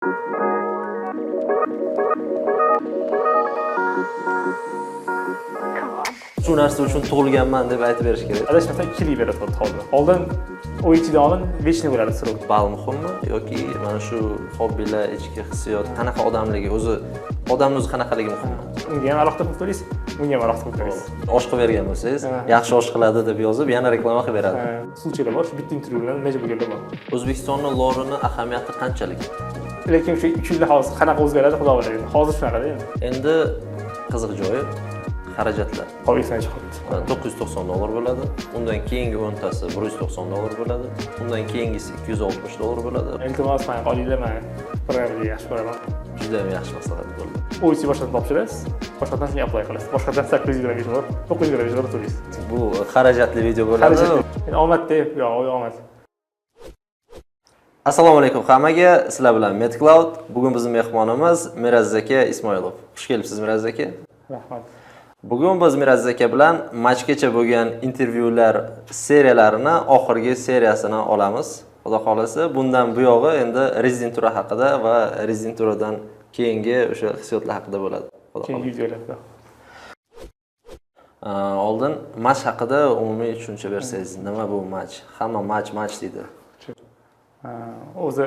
Shu narsa uchun tug'ilganman deb aytib berish kerak. Adashmasam, 2 yil beradi hozir. Oldin OETdan oldin вечный bo'ladi срок. Ball muhimmi yoki mana shu hobbilar, ichki hissiyot, qanaqa odamligi, o'zi odamni o'zi qanaqaligi muhimmi? Unga ham alohida pul to'laysiz, bunga ham alohida pul to'laysiz. Osh qilib bergan bo'lsangiz, Ha. yaxshi osh qiladi deb yozib, yana reklama qilib beradi. Случай lar bor, shu bitta intervyu bilan majbur bo'lganlar bor. O'zbekistonni LORini ahamiyati qanchalik? Lekin shu 3 yilda hozir qanaqa o'zgaradi, Xudo biladi. Hozir shunaqada endi. Endi qiziq joyi xarajatlar. Hop, esdan chiqibdi. 990 dollar bo'ladi. Undan keyingi o'ntasi 190 dollar bo'ladi. Undan keyingisi 260 dollar bo'ladi. Iltimos, mani qolinglar, man programmani yaxshi ko'raman. Juda ham yaxshi maslahat bo'ldi. OET boshqatdan topshirasiz, boshqatdan shunga apply qilasiz. Boshqatdan 825 dollar, 925 dollar to'laysiz. Bu xarajatli video bo'ladi. Xarajat. Endi omad deb, yo'q, omad. Assalomu alaykum hammaga. Sizlar bilan MedCloud. Bugun bizning mehmonimiz Miraziz aka Ismoilov. Xush kelibsiz, Miraziz aka. Rahmat. Bugun biz Miraziz aka bilan matchgacha bo'lgan intervyular seriyalarini oxirgi seriyasini olamiz. Xudo xolasa, bundan buyog'i endi rezidentura haqida va rezidenturadan keyingi o'sha hissiyotlar haqida bo'ladi. Xudo Keyingi xohlasa. videolarda. Oldin match haqida umumiy tushuncha bersangiz, nima bu match? Hamma match match deydi. O'zi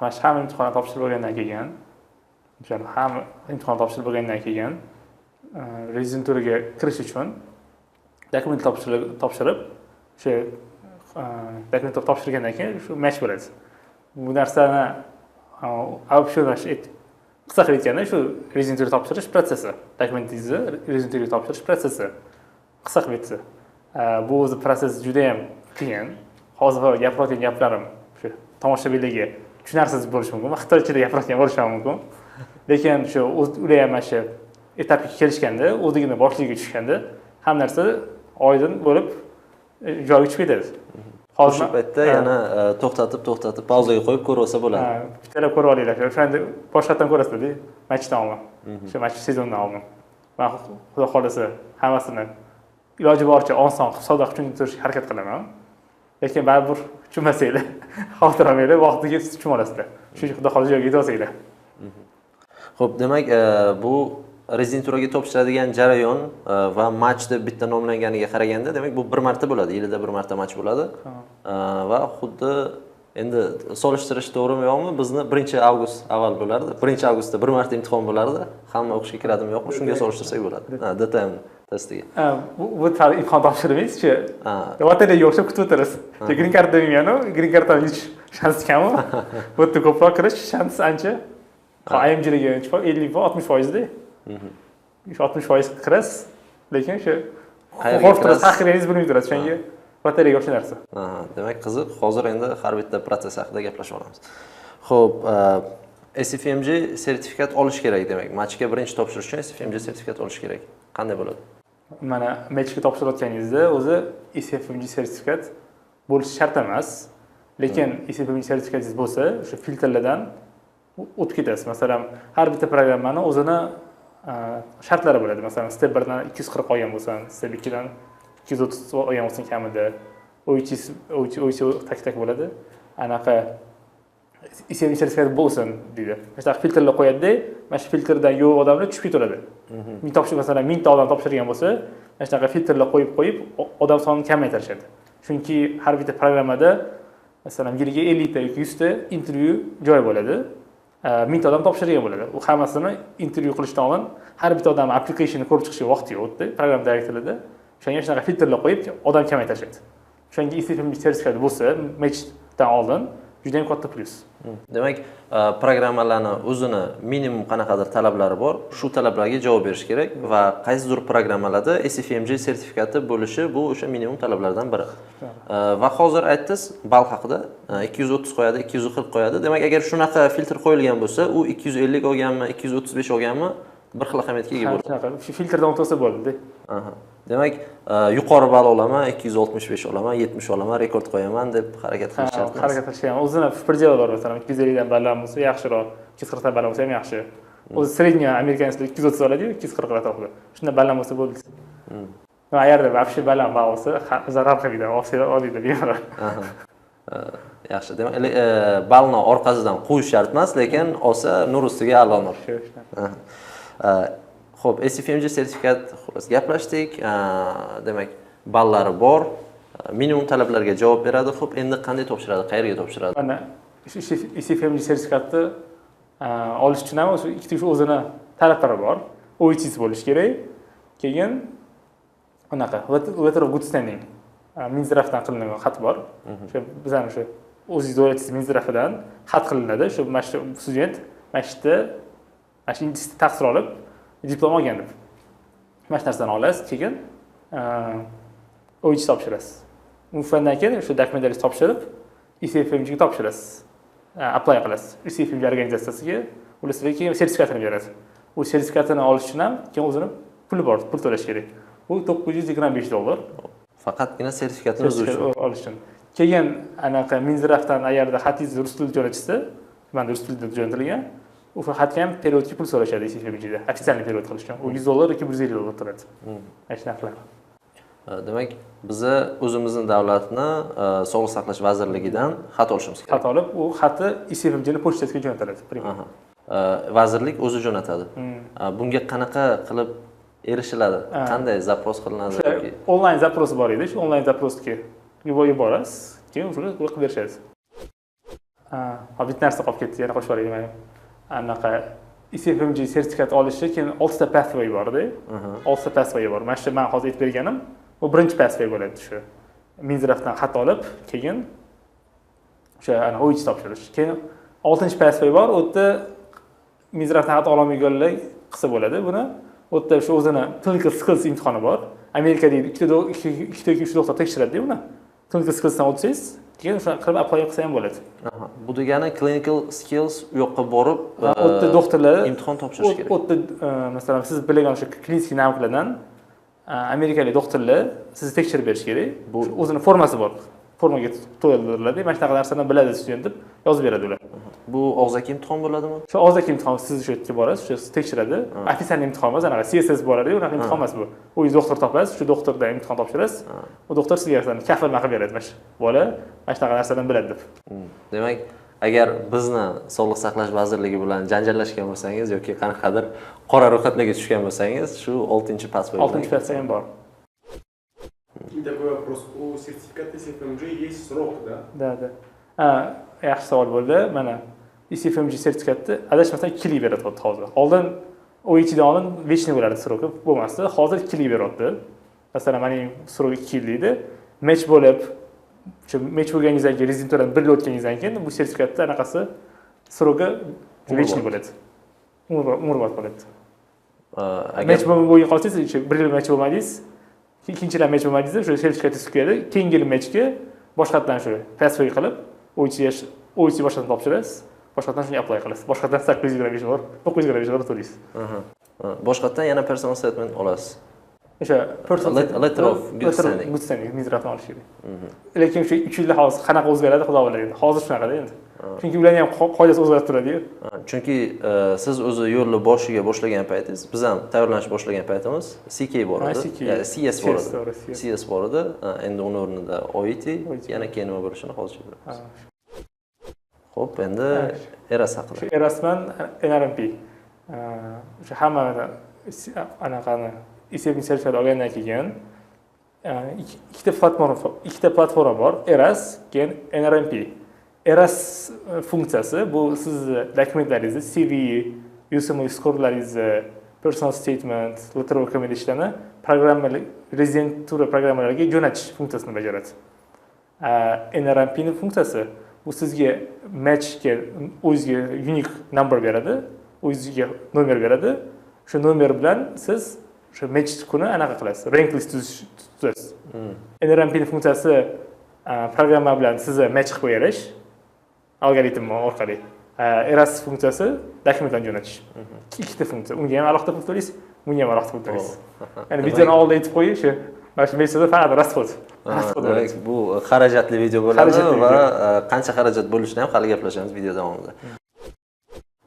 mana shu hamma imtihonni topshirib bo'lgandan keyin, o'sha hamma imtihon topshirib bo'lgandan keyin rezidenturaga kirish uchun dokument topshirib, o'sha dokument topshirgandan keyin shu match bo'ladi. Bu narsani shu qisqa qilib aytganda, shu rezidentura topshirish protsessi, dokumentingizni rezidenturaga topshirish protsessi qisqa qilib aytsa. Bu o'zi protsess juda ham qiyin. Hozir gapirayotgan gaplarim shu tomoshabinlarga tushunarsiz bo'lishi mumkin, xitoychada gapirayotgan bo'lishim ham mumkin. Lekin shu ular ham mana shu etapga kelishganda, o'zligini boshligiga tushganda hamma narsa oydin bo'lib joyiga tushib ketadi. Hozir O'sha paytda yana to'xtatib, to'xtatib, pauzaga qo'yib ko'rib olsa bo'ladi. Ha, bittalab ko'rib olinglar. O'shanda boshqatdan ko'rasizlar, matchdan oldin. O'sha match sezondan oldin. Man Xudo xolasa hammasini iloji boricha oson qilib, sodda qilib tushuntirishga harakat qilaman. Lekin baribir tushunmasanglar, xavotir olmanglar, vaqtiga siz tushunib olasizlar. Shu Xudo xolasa joyiga yetib olsanglar. Xo'p, demak, bu rezidenturaga topshiradigan jarayon va match deb bitta nomlanganiga qaraganda, demak, bu bir marta bo'ladi, yilida bir marta match bo'ladi. Va xuddi endi solishtirish to'g'rimi yo'qmi, bizni 1-avgust avval bo'lardi. 1-avgustda bir marta imtihon bo'lardi. Hamma o'qishga kiradimi yo'qmi, shunga solishtirsak bo'ladi. Ha, DTM testiga. Ha, bu imtihon topshirmaysiz-chi. Ha. Lotereyaga o'xshab kutib o'tirasiz. Green card demayman-u, green carddan yutish shansi kamu. Bu yerda ko'proq kirish shansi ancha. IMGga necha foiz? 50 foiz, 60 foizda. Shu 60% kirasiz, lekin o'sha Qayerga qo'rqib turasiz, kirasiz? qayerga kirganingizni bilmay turasiz. O'shanga lotereyaga o'xshagan narsa. Ha, demak qiziq. Hozir endi har bitta protsess haqida gaplashib olamiz. Xo'p, ECFMG sertifikat olish kerak demak. Matchga birinchi topshirish uchun ECFMG sertifikat olish kerak. Qanday bo'ladi? Mana matchga topshirayotganingizda o'zi ECFMG sertifikat bo'lishi shart emas. Lekin ECFMG sertifikatingiz bo'lsa, o'sha filtrlardan o'tib ketasiz. Masalan, har bitta programmani o'zini shartlari bo'ladi. Masalan, step 1dan 240 olgan bo'lsan, step 2dan 230 olgan bo'lsan kamida, OET, OET, OET tak-tak bo'ladi. Anaqa ECFMG sertifikat bo'lsin deydi. Mana shunaqa filtrlar qo'yadi-da, mana shu filtrdan yo'q odamlar tushib ketaveradi. Ming topshir, masalan, 1000 ta odam topshirgan bo'lsa, mana shunaqa filtrlar qo'yib qo'yib odam sonini kamaytirishadi. Chunki har bitta programmada masalan yiliga 50 ta yoki 100 ta intervyu joyi bo'ladi. 1000 ta odam topshirgan bo'ladi. U hammasini intervyu qilishdan oldin har bitta odam applicationni ko'rib chiqishga vaqti yo'q-da, program direktorida. O'shanga shunaqa filtrlar qo'yib odam kamaytirishadi. O'shanga ECFMG sertifikati bo'lsa, matchdan oldin juda ham katta plyus. Demak, programmalarni o'zini minimum qanaqadir talablari bor. Shu talablarga javob berish kerak va qaysidir programmalarda ECFMG sertifikati bo'lishi bu o'sha minimum talablardan biri. Va hozir aytdingiz ball haqida, 230 qo'yadi, 240 qo'yadi. Demak, agar shunaqa filtr qo'yilgan bo'lsa, u 250 olganmi, 235 olganmi bir xil ahamiyatga ega Ha, bo'ladi. shunaqa. Shu filtrdan o'tsa bo'ldi. Aha. Demak, yuqori ball olaman, 265 olaman, 70 olaman, rekord qo'yaman deb harakat qilish shart emas. Harakat qilish ham o'zini предел bor, masalan, 250 dan baland bo'lsa yaxshiroq, 240 dan baland bo'lsa ham yaxshi. O'zi средний американец lar 230 oladi-yu, 240 atrofida. Shundan baland bo'lsa bo'ldi. Agarda вообще baland ball bo'lsa, zarar qilmaydi, olsanglar olinglar bemalol. Aha. Yaxshi, demak, ballni orqasidan quvish shart emas, lekin olsa nur ustiga a'lo nur. Xo'p, ECFMG sertifikat xullas gaplashdik. Demak, ballari bor, minimum talablarga javob beradi. Xo'p, endi qanday topshiradi, qayerga topshiradi? Mana ECFMG sertifikatni olish uchun ham o'sha ikkita o'zini talablari bor. OET bo'lishi kerak. Keyin unaqa letter of good standing, Минздрав dan qilingan xat bor. O'sha bizani o'sha o'zingiz davlatingiz Минздрав idan xat qilinadi. Shu mana shu student mana shu yerda mana shu institutda tahsil olib diplom olgan deb. Mana shu narsani olasiz, keyin OET topshirasiz. Undan keyin o'sha dokumentlaringizni topshirib, ECFMG ga topshirasiz. Apply qilasiz. ECFMG organizatsiyasiga, ular sizga keyin sertifikatini beradi. U sertifikatini olish uchun ham keyin o'zini puli bor, pul to'lash kerak. Bu $925. Faqatgina sertifikatni o'zi uchun olish uchun. Keyin anaqa Минздрав dan agarda xatingizni rus tilida jo'natishsa, mana rus tilida jo'natilgan, o'sha xatga ham перевод ga pul so'rashadi ECFMGda, официальный перевод qilish uchun. U $100 yoki $150 turadi. Mana shunaqa qiladi. Demak, biza o'zimizni davlatni Sog'liqni saqlash vazirligidan xat olishimiz kerak. Xat olib, u xatni ECFMGni pochtasiga jo'natiladi. Vazirlik o'zi jo'natadi. Bunga qanaqa qilib erishiladi? Qanday запрос qilinadi yoki onlayn запрос bor edi, shu onlayn запрос ga yuborasiz, keyin ular qilib berishadi. Ha, bitta narsa qolib ketdi, yana qo'shib yuboray. Anaqa ECFMG sertifikat olishi keyin 6 ta pathway bor-da. 6 ta pathway bor. Mana shu men hozir aytib berganim, bu birinchi pathway bo'ladi shu. Минздрав dan xat olib, keyin o'sha ana OET topshirish. Keyin 6-pathway bor, u yerda Минздрав dan xat ololmaganlar qilsa bo'ladi buni. U yerda o'sha o'zini clinical skills imtihoni bor. Amerikadagi ikkita yoki 3 doktor tekshiradi uni. Clinical skillsdan o'tsangiz, keyin o'sha qilib apply qilsa ham bo'ladi. Bu degani clinical skills u yoqqa borib, u yerda doktorlar imtihon topshirish kerak. U yerda masalan siz bilgan o'sha klinik навык lardan amerikalik doktorlar sizni tekshirib berish kerak. Bu o'zini formasi bor. Formaga to'ldiriladi. Mana shunaqa narsani biladi student deb yozib beradi ular. Bu og'zaki imtihon bo'ladimi? Shu og'zaki imtihon, siz o'sha yerga borasiz, o'sha sizni tekshiradi. Официальный imtihon emas, anaqa CSS boradi, unaqa imtihon emas bu. O'zingiz doktor topasiz, shu doktordan imtihon topshirasiz. U doktor sizga masalan kafil qilib beradi, mana shu bola mana shunaqa narsadan biladi deb. Demak, agar bizni Sog'liqni saqlash vazirligi bilan janjallashgan bo'lsangiz yoki qanaqadir qora ro'yxatlarga tushgan bo'lsangiz, shu 6-pathway. 6-pathway ham bor. Такой вопрос. У сертификата ECFMG есть срок, да? Да, да. Yaxshi savol bo'ldi. Mana ECFMG sertifikatni adashmasam 2 yilga beryapti hozir. Oldin OETdan oldin вечный bo'lardi срок i, bo'lmasdi. Hozir 2 yilga beryapti. Masalan, mening срок 2 yil deydi. Match bo'lib, o'sha match bo'lganingizdan keyin, rezidenturadan 1 yil o'tganingizdan keyin bu sertifikatni anaqasi срок i вечный bo'ladi. Umrbod bo'ladi. Match bo'lmay qolsangiz, o'sha 1 yil match bo'lmadingiz, ikkinchi yil match bo'lmadingiz, o'sha sertifikat keladi. Keyingi yil matchga boshqatdan shu pathway qilib, OET boshqatdan topshirasiz, boshqatdan shunga apply qilasiz. Boshqatdan 825 bor, 925 bor to'laysiz. Boshqatdan yana personal statement olasiz. O'sha personal letter of good standing. Good standing Минздрав dan olish kerak. Lekin o'sha 3 yilda hozir qanaqa o'zgaradi, Xudo biladi endi. Hozir shunaqada endi. Chunki ularning ham qoidasi o'zgarib turadi-yu. Chunki siz o'zi yo'lni boshiga boshlagan paytingiz, biz ham tayyorlanish boshlagan paytimiz CK bor edi. CS bor edi. CS bor edi. Endi uni o'rnida OET, yana keyin nima bo'lishini hozircha bilamiz. Xo'p, endi ERAS haqida. Shu ERAS bilan NRMP. O'sha hamma anaqani ECFMG sertifikat olgandan keyin ikkita platforma bor. ERAS, keyin NRMP. ERAS funksiyasi bu sizni dokumentlaringizni, CV, USMLE skorlaringizni, personal statement, letter of recommendation'larni programma rezidentura programmalariga jo'natish funksiyasini bajaradi. NRMPning funksiyasi bu sizga matchga o'zizga unique number beradi, o'zizga nomer beradi. O'sha nomer bilan siz o'sha match kuni anaqa qilasiz, rank list tuzasiz. NRMPning funksiyasi programma bilan sizni match qilib qo'yarish algoritm orqali. ERAS funksiyasi dokumentlarni jo'natish. Ikkita funksiya. Unga ham alohida pul to'laysiz, bunga ham alohida pul to'laysiz. Ya'ni videoni oldida aytib qo'ying, shu mana shu mesada faqat расход. Demak, bu xarajatli video bo'ladi va qancha xarajat bo'lishini ham hali gaplashamiz video davomida.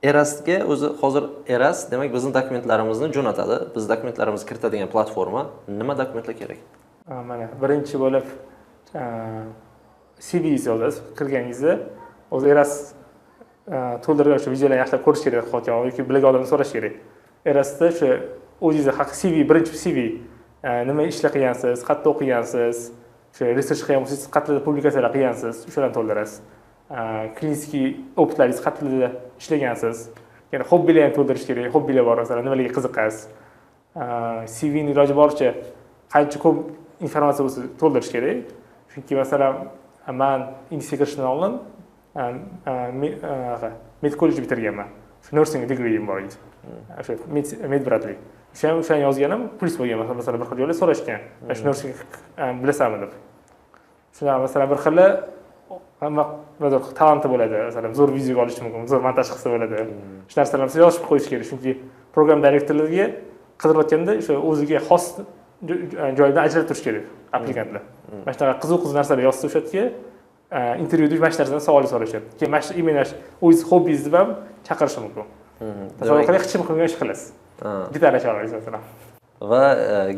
ERASga o'zi hozir ERAS demak bizning dokumentlarimizni jo'natadi. Biz dokumentlarimizni kiritadigan platforma. Nima dokumentlar kerak? Mana birinchi bo'lib CVingizni yozasiz. Kirganingizda o'zi ERAS to'ldirgan o'sha videolarni yaxshilab ko'rish kerak, qilayotgan yoki bilgan odamdan so'rash kerak. ERASda o'sha o'zingizni haqi CV, birinchi CV, nima ishlar qilgansiz, qayerda o'qigansiz, o'sha research qilgan bo'lsangiz, qayerda publikatsiyalar qilgansiz, o'shalarni to'ldirasiz. Клинический опыт laringiz, qayerda ishlagansiz. Yana hobbilar ham to'ldirish kerak. Hobbilar bor, masalan, nimalarga qiziqasiz. CVni iloji boricha qancha ko'p informatsiya bo'lsa to'ldirish kerak. Chunki masalan, man institutga kirishdan oldin med kollej bitirganman. Shu nursing degreeim bor edi. O'sha медбрат lik. O'sha ham o'shani yozganim plyus bo'lgan. Masalan, bir xil joylar so'rashgan. Shu nursing bilasanmi deb. Shunaqa masalan bir xili nimadir talanti bo'ladi. Masalan, zo'r videoga olish mumkin, zo'r montaj qilsa bo'ladi. Shu narsalarni yozib qo'yish kerak. Chunki program direktorlariga qidirayotganda o'sha o'ziga xos joydan ajratib turish kerak applikantlar. Mana shunaqa qiziq-qiziq narsalar yozsa o'sha yerga intervyuda mana shu narsadan savol so'rashadi. Keyin mana shu именно o'zingiz hobbingiz deb ham chaqirishi mumkin. Tasavvur qiling, hech kim qilmagan ish qilasiz. Gitara chalasiz masalan. Va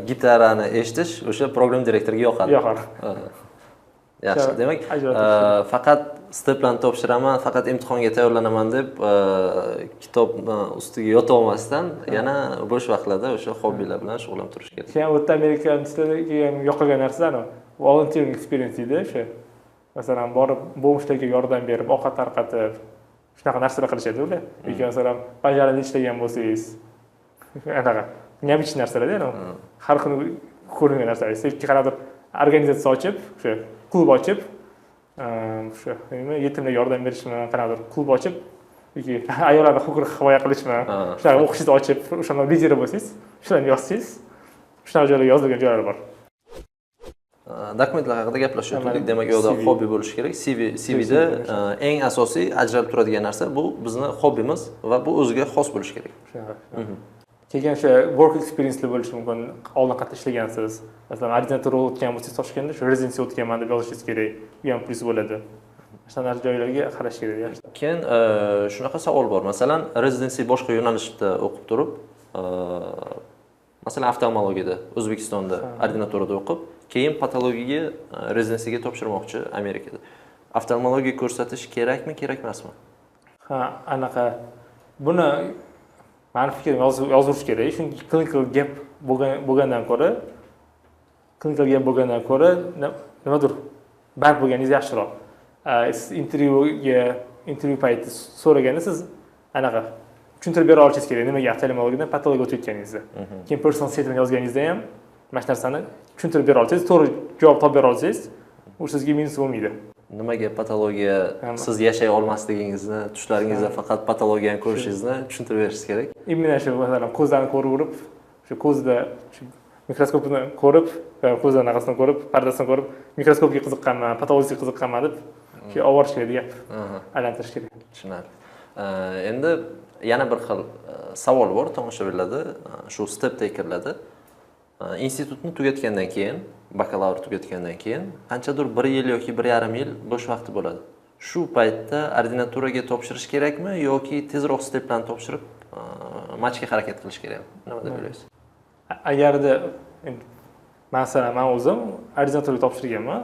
gitarani eshitish o'sha program direktoriga yoqadi. Yoqadi. Yaxshi. Demak, faqat steplarni topshiraman, faqat imtihonga tayyorlanaman deb kitobni ustiga yota olmasdan, yana bo'sh vaqtlarda o'sha hobbilar bilan shug'ullanib turish kerak. Keyin o'rta amerikaliklarga ham yoqagan narsa volunteering experience deydi o'sha. Masalan, borib бомж larga yordam berib, ovqat tarqatib, shunaqa narsalar qilishadi ular. Yoki masalan, пожарный da ishlagan bo'lsangiz, anaqa необычный narsalar-da, har kuni ko'ringan narsalar. Yoki qanaqadir organizatsiya ochib, o'sha klub ochib, o'sha nima yetimlarga yordam berishmi, qanaqadir klub ochib, yoki ayollarni huquqini himoya qilishmi, shunaqa o'qishingizni ochib, o'shanda lideri bo'lsangiz, shularni yozsangiz, shunaqa joylarga yozilgan joylar bor. Dokumentlar haqida gaplashib o'tdik. Demak, u yoqda hobbi bo'lishi kerak. CVda eng asosiy ajralib turadigan narsa bu bizni hobbimiz va bu o'ziga xos bo'lishi kerak. Keyin o'sha work experience'lar bo'lishi mumkin. Oldin qayerda ishlagansiz? Masalan, ordinatura o'tgan bo'lsangiz Toshkentda, shu residency o'tganman deb yozishingiz kerak. Bu ham plyus bo'ladi. Shunaqa joylarga qarash kerak. Keyin shunaqa savol bor. Masalan, residency boshqa yo'nalishda o'qib turib, masalan, oftalmologiyada O'zbekistonda ordinaturada o'qib, keyin patologiyaga rezidensiyaga topshirmoqchi Amerikada. Oftalmologiya ko'rsatish kerakmi, kerak emasmi? Ha, anaqa buni mani fikrim yozilish kerak, chunki clinical gap bo'lgandan ko'ra, clinical gap bo'lgandan ko'ra nimadir band bo'lganingiz yaxshiroq. Siz intervyu payti so'raganda siz anaqa tushuntirib bera olishingiz kerak, nimaga oftalmologiyadan patologiyaga o'tayotganingizni. Keyin personal statement yozganingizda ham mana shu narsani tushuntirib bera olsangiz, to'g'ri javob topib bera olsangiz, u sizga minus bo'lmaydi. Nimaga patologiya siz yashay olmasligingizni, tushlaringizda faqat patologiyani ko'rishingizni tushuntirib berishingiz kerak. Именно shu masalan ko'zlarni ko'rib, shu ko'zda shu mikroskopni ko'rib, ko'z anaqasini ko'rib, pardasini ko'rib, mikroskopga qiziqqanman, patologiyaga qiziqqanman deb shu olib borish kerak gap. Aylantirish kerak. Tushunarli. Endi yana bir xil savol bor tomoshabinlarda, shu step takerlarda. Institutni tugatgandan keyin, bakalavr tugatgandan keyin qanchadir 1 yil yoki 1,5 yil bo'sh vaqti bo'ladi. Shu paytda ordinaturaga topshirish kerakmi yoki tezroq steplarni topshirib, matchga harakat qilish kerakmi? Nima deb o'ylaysiz? Agarda masalan, men o'zim ordinaturaga topshirganman.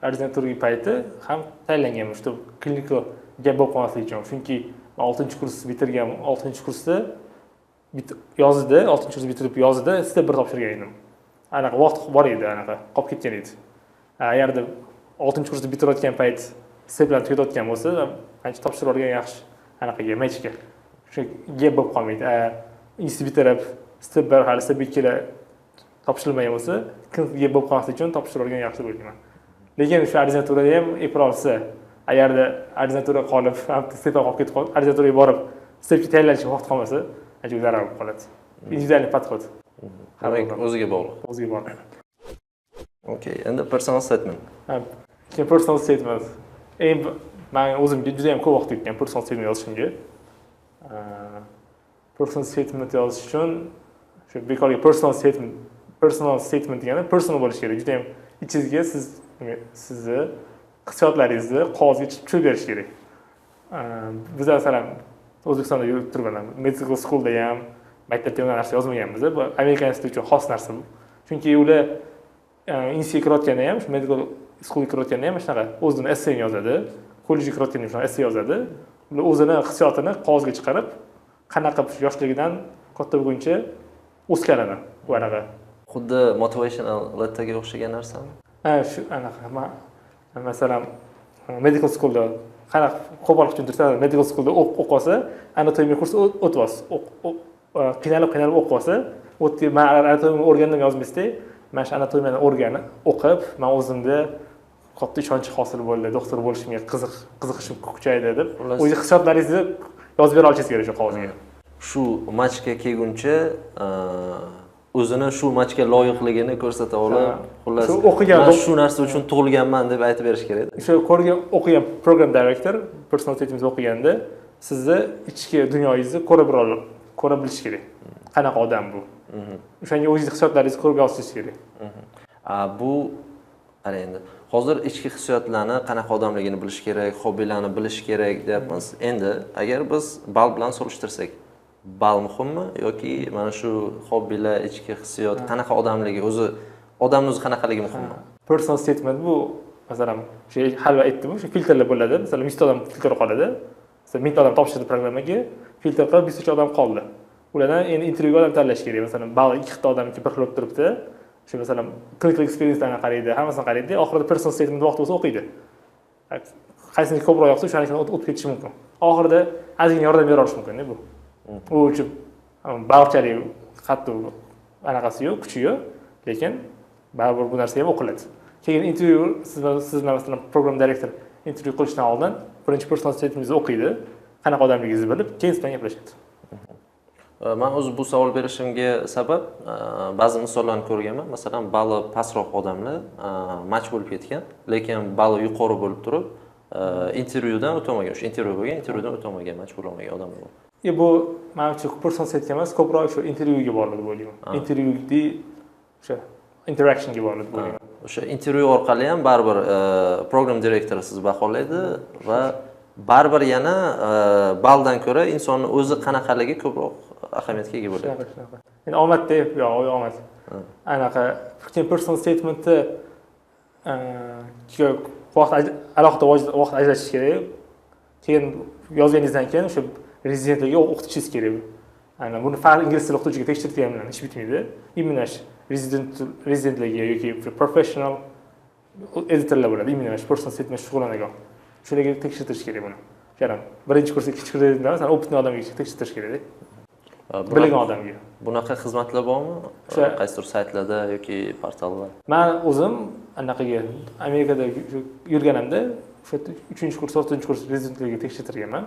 Ordinaturaga payti ham tayinlanganman, shu klinika gap bo'lib qolmasligi uchun. Chunki men 6-kurs bitirgan, 6-kursda yozida, 6-kurs bitirib yozida step 1 topshirgan edim. Anaqa vaqt bor edi, anaqa qolib ketgan edi. Agarda 6-kursni bitirayotgan payt steplarni tugatayotgan bo'lsa, ancha topshirib olgan yaxshi anaqaga, matchga. Shu gap bo'lib qolmaydi. Institut bitirib, step 1 hali step 2 topshirilmagan bo'lsa, gap bo'lib qolmaslik uchun topshirib olgan yaxshi deb o'ylayman. Lekin shu ordinaturada ham eplolsa, agarda ordinatura qolib, step qolib ketib qolib, ordinaturaga borib, stepga tayyorlanishga vaqt qolmasa, ancha zarar bo'lib qoladi. Individual подход. Demak, o'ziga bog'liq. O'ziga bog'liq. Okey, endi personal statement. Keyin personal statement. Men o'zimga juda ham ko'p vaqt ketgan personal statement yozishimga. Personal statement yozish uchun shu bekorga personal statement, personal statement degani personal bo'lishi kerak. Juda ham ichingizga sizni hissiyotlaringizni qog'ozga tushirib berish kerak. Biz masalan O'zbekistonda yurib turibman, medical schoolda ham, maktabda ham narsa yozmaganmiz. Bu amerikanislar uchun xos narsa bu. Chunki ular institutga kirayotganda ham, shu medical Schoolga kirayotganda ham shunaqa o'zini essayini yozadi, kollejga kirayotganda ham shunaqa essay yozadi. Ular o'zini hissiyotini qog'ozga chiqarib, qanaqa qilib yoshligidan katta bo'lguncha o'sganini bu anaqa. Xuddi motivational letterga o'xshagan narsami? Ha, shu anaqa. Masalan, medical schoolda qanaqa qo'pol tushuntirsa, medical schoolda o'qib olsa, anatomiya kursi o'tib olsa, qiynalib o'qib olsa, man anatomiyani o'rgandim yozmaysizda, mana shu anatomiyani o'rganib, o'qib, man o'zimda katta ishonch hosil bo'ldi, doktor bo'lishimga qiziqishim kuchaydi deb o'zi hisoblaringizni yozib bera olishingiz kerak shu qog'ozga. Shu matchga kelguncha o'zini shu matchga loyiqligini ko'rsata olib, xullas, man shu narsa uchun tug'ilganman deb aytib berish kerak. O'sha ko'rgan, o'qigan program director personal statement o'qiganda sizni ichki dunyoyingizni ko'ra bilish kerak. Qanaqa odam bu? O'shanga o'zingiz hisoblaringizni ko'rib yozishingiz kerak. Bu qara endi. Hozir ichki hissiyotlarni qanaqa odamligini bilish kerak, hobbilarni bilish kerak deyapmiz. Endi agar biz ball bilan solishtirsak, ball muhimmi yoki mana shu hobbilar, ichki hissiyot, qanaqa odamligi, o'zi odamning o'zi qanaqaligi muhimmi? Personal statement bu, masalan, o'sha hali aytdim, o'sha filtrlar bo'ladi. Masalan, 100 ta odam filtr qoladi. Masalan, 1000 ta odam topshirdi programmaga, filtr qilib 100 ta odam qoldi. Ulardan endi intervyuga odam tanlash kerak. Masalan, ball 2 ta odamniki bir xil bo'lib turibdi. Shu masalan, clinical experience'larni qaraydi, hammasini qaraydi, oxirida personal statement vaqti bo'lsa o'qiydi. Qaysini ko'proq yoqsa, o'shanikini o'tib ketishi mumkin. Oxirida ozgina yordam bera olishi mumkin-da bu. U uchun barchalik qattiq anaqasi yo'q, kuchi yo'q, lekin baribir bu narsa ham o'qiladi. Keyin intervyu siz bilan masalan program direktor intervyu qilishdan oldin birinchi personal statementingizni o'qiydi, qanaqa odamligingizni bilib, keyin siz bilan gaplashadi. Man o'zi bu savol berishimga sabab ba'zi misollarni ko'rganman. Masalan, bali pastroq odamlar match bo'lib ketgan, lekin bali yuqori bo'lib turib intervyudan o'tolmagan, o'sha intervyu bo'lgan, intervyudan o'tolmagan, match bo'lolmagan odamlar bor. Bu manimcha personal statement emas, ko'proq shu intervyuga bog'liq deb o'ylayman. Intervyuda o'sha interactionga bog'liq deb o'ylayman. O'sha intervyu orqali ham baribir program direktori sizni baholaydi va baribir yana baldan ko'ra insonning o'zi qanaqaligi ko'proq ahamiyatga ega bo'ladi. Shunaqa. Endi omadda yo'q, omad. Anaqa personal statementni vaqt alohida vaqt ajratish kerak. Keyin yozganingizdan keyin o'sha rezidentlarga o'qitishingiz kerak. Ana buni faqat ingliz tili o'qituvchiga tekshirtgan bilan ish bitmaydi. Именно rezidentlarga yoki professional editorlar bo'ladi, именно personal statement shug'ullanadigan. Shularga tekshirtirish kerak buni. Ya'ni birinchi kurs, ikkinchi kurs emas, опытный odamga tekshirtirish kerak. Bilgan odamga. Bunaqa xizmatlar bormi? Qaysidir saytlarda yoki portallarda? Men o'zim anaqaga Amerikada yurganimda o'sha 3-kurs, 4-kurs rezidentlarga tekshirtirganman.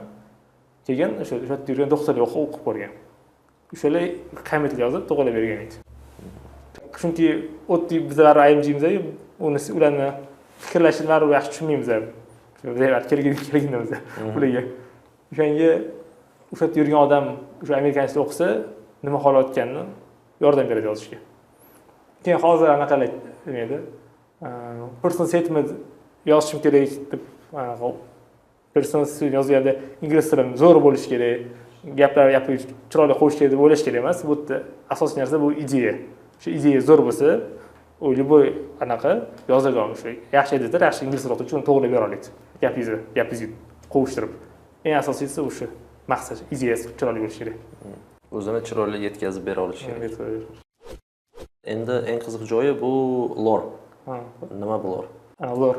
Keyin o'sha yerda yurgan doktorlar o'qib ko'rgan. O'shalar kommentlar yozib to'g'rilab bergan edi. Chunki oddiy bizlar IMG'mizda uni ularni fikrlashini baribir yaxshi tushunmaymiz ham. Kelganimiz ularga. O'shanga o'sha yerda yurgan odam o'sha amerikansda o'qisa, nima xohlayotganini yordam beradi yozishga. Keyin hozir anaqalar nima edi? Personal statement yozishim kerak deb personal statement yozganda ingliz tilim zo'r bo'lishi kerak, gaplar gapga chiroyli qo'yish kerak deb o'ylash kerak emas. Bu yerda asosiy narsa bu ideya. O'sha ideya zo'r bo'lsa, u любой anaqa yozadigan o'sha yaxshi editor, yaxshi ingliz tili o'qituvchi uni to'g'rilab bera oladi. Gapingizni qovushtirib. Eng asosiysi o'sha maqsad, ideyasi chiroyli bo'lishi kerak. O'zini chiroyli yetkazib bera olish kerak. Endi eng qiziq joyi bu LOR. Nima bu LOR? LOR.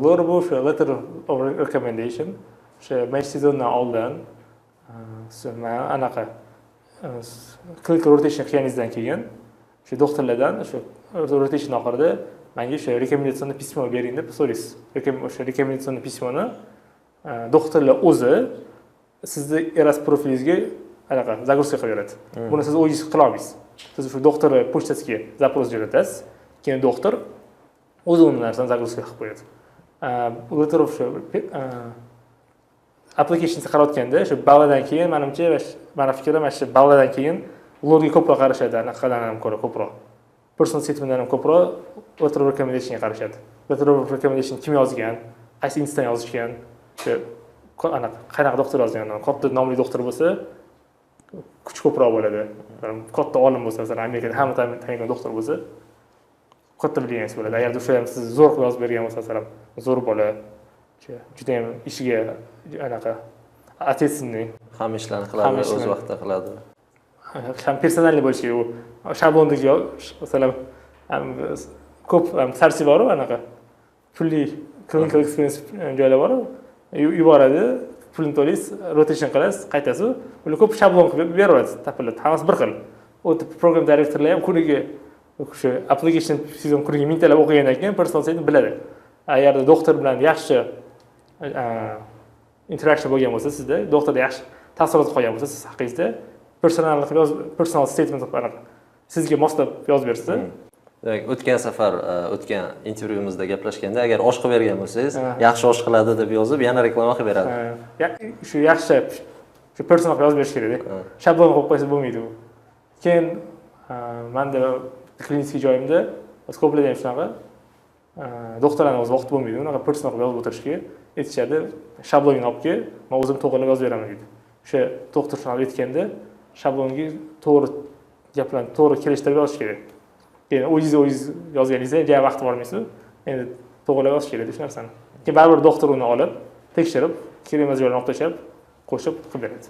LOR bu o'sha letter of recommendation. O'sha match sezonidan oldin anaqa clinical rotation qilganingizdan keyin o'sha doktorlardan o'sha rotation oxirida menga o'sha rekomendatsion pismo bering deb so'raysiz. O'sha rekomendatsion pismoni doktorlar o'zi sizni ERAS profilingizga anaqa загрузка qilib beradi. Buni siz o'zingiz qila olmaysiz. Siz o'sha doktor pochtasiga запрос jo'natasiz, keyin doktor o'zi uni narsani загрузка qilib qo'yadi. Letter of application qarayotganda o'sha balladan keyin menimcha, meni fikrim mana shu balladan keyin LORga ko'proq qarashadi, anaqadan ham ko'ra ko'proq. Personal statementdan ham ko'proq letter of recommendationga qarashadi. Letter of recommendation kim yozgan, qaysi institutdan yozishgan, o'sha anaqa qanaqa doktor yozgan, katta nomli doktor bo'lsa kuch ko'proq bo'ladi. Katta olim bo'lsa, masalan, Amerikada hamma taniydigan doktor bo'lsa, Katta влияние bo'ladi. Agarda o'sha ham siz zo'r qilib yozib bergan bo'lsa, masalan, zo'r bola, judayam ishiga anaqa ответственный, hamma ishlarni qiladi, o'z vaqtida qiladi. Ham персональный bo'lishi kerak. U shablondagi, masalan, ko'p sarsi boru, anaqa pulli clinical experience joylar boru, yuboradi, pulini to'laysiz, rotation qilasiz, qaytasiz. Ular ko'p shablon qilib beraveradi, tapiladi, hammasi bir xil. U program direktorlar ham kuniga o'sha application sezon kuniga mingtalab o'qigandan keyin personal statement biladi. Agarda doktor bilan yaxshi interaction bo'lgan bo'lsa, sizda doktorda yaxshi taassurot qolgan bo'lsa siz haqingizda, personal qilib yozib, personal statement qilib anaqa sizga moslab yozib bersa. Demak, o'tgan safar o'tgan intervyumizda gaplashganda, agar osh qilib bergan bo'lsangiz, yaxshi osh qiladi deb yozib, yana reklama qilib beradi. Shu yaxshi, shu personal qilib yozib berish kerakda. Shablon qo'yib qo'ysa bo'lmaydi u. Keyin manda клинический joyimda ko'plarda ham shunaqa, doktorlarni o'zi vaqti bo'lmaydi unaqa personal qilib yozib o'tirishga. Aytishadi, shabloningni olib kel, man o'zim to'g'irlab yozib beraman deydi. O'sha doktor shunaqa aytganda shablonga to'g'ri gaplarni to'g'ri kelishtirib yozish kerak. Keyin o'zingiz yozganingizda ja vaqti bormaysiz, endi to'g'irlab yozish kerak shu narsani. Keyin baribir doktor uni olib tekshirib, kerak emas joylarini olib tashlab, qo'shib qilib beradi.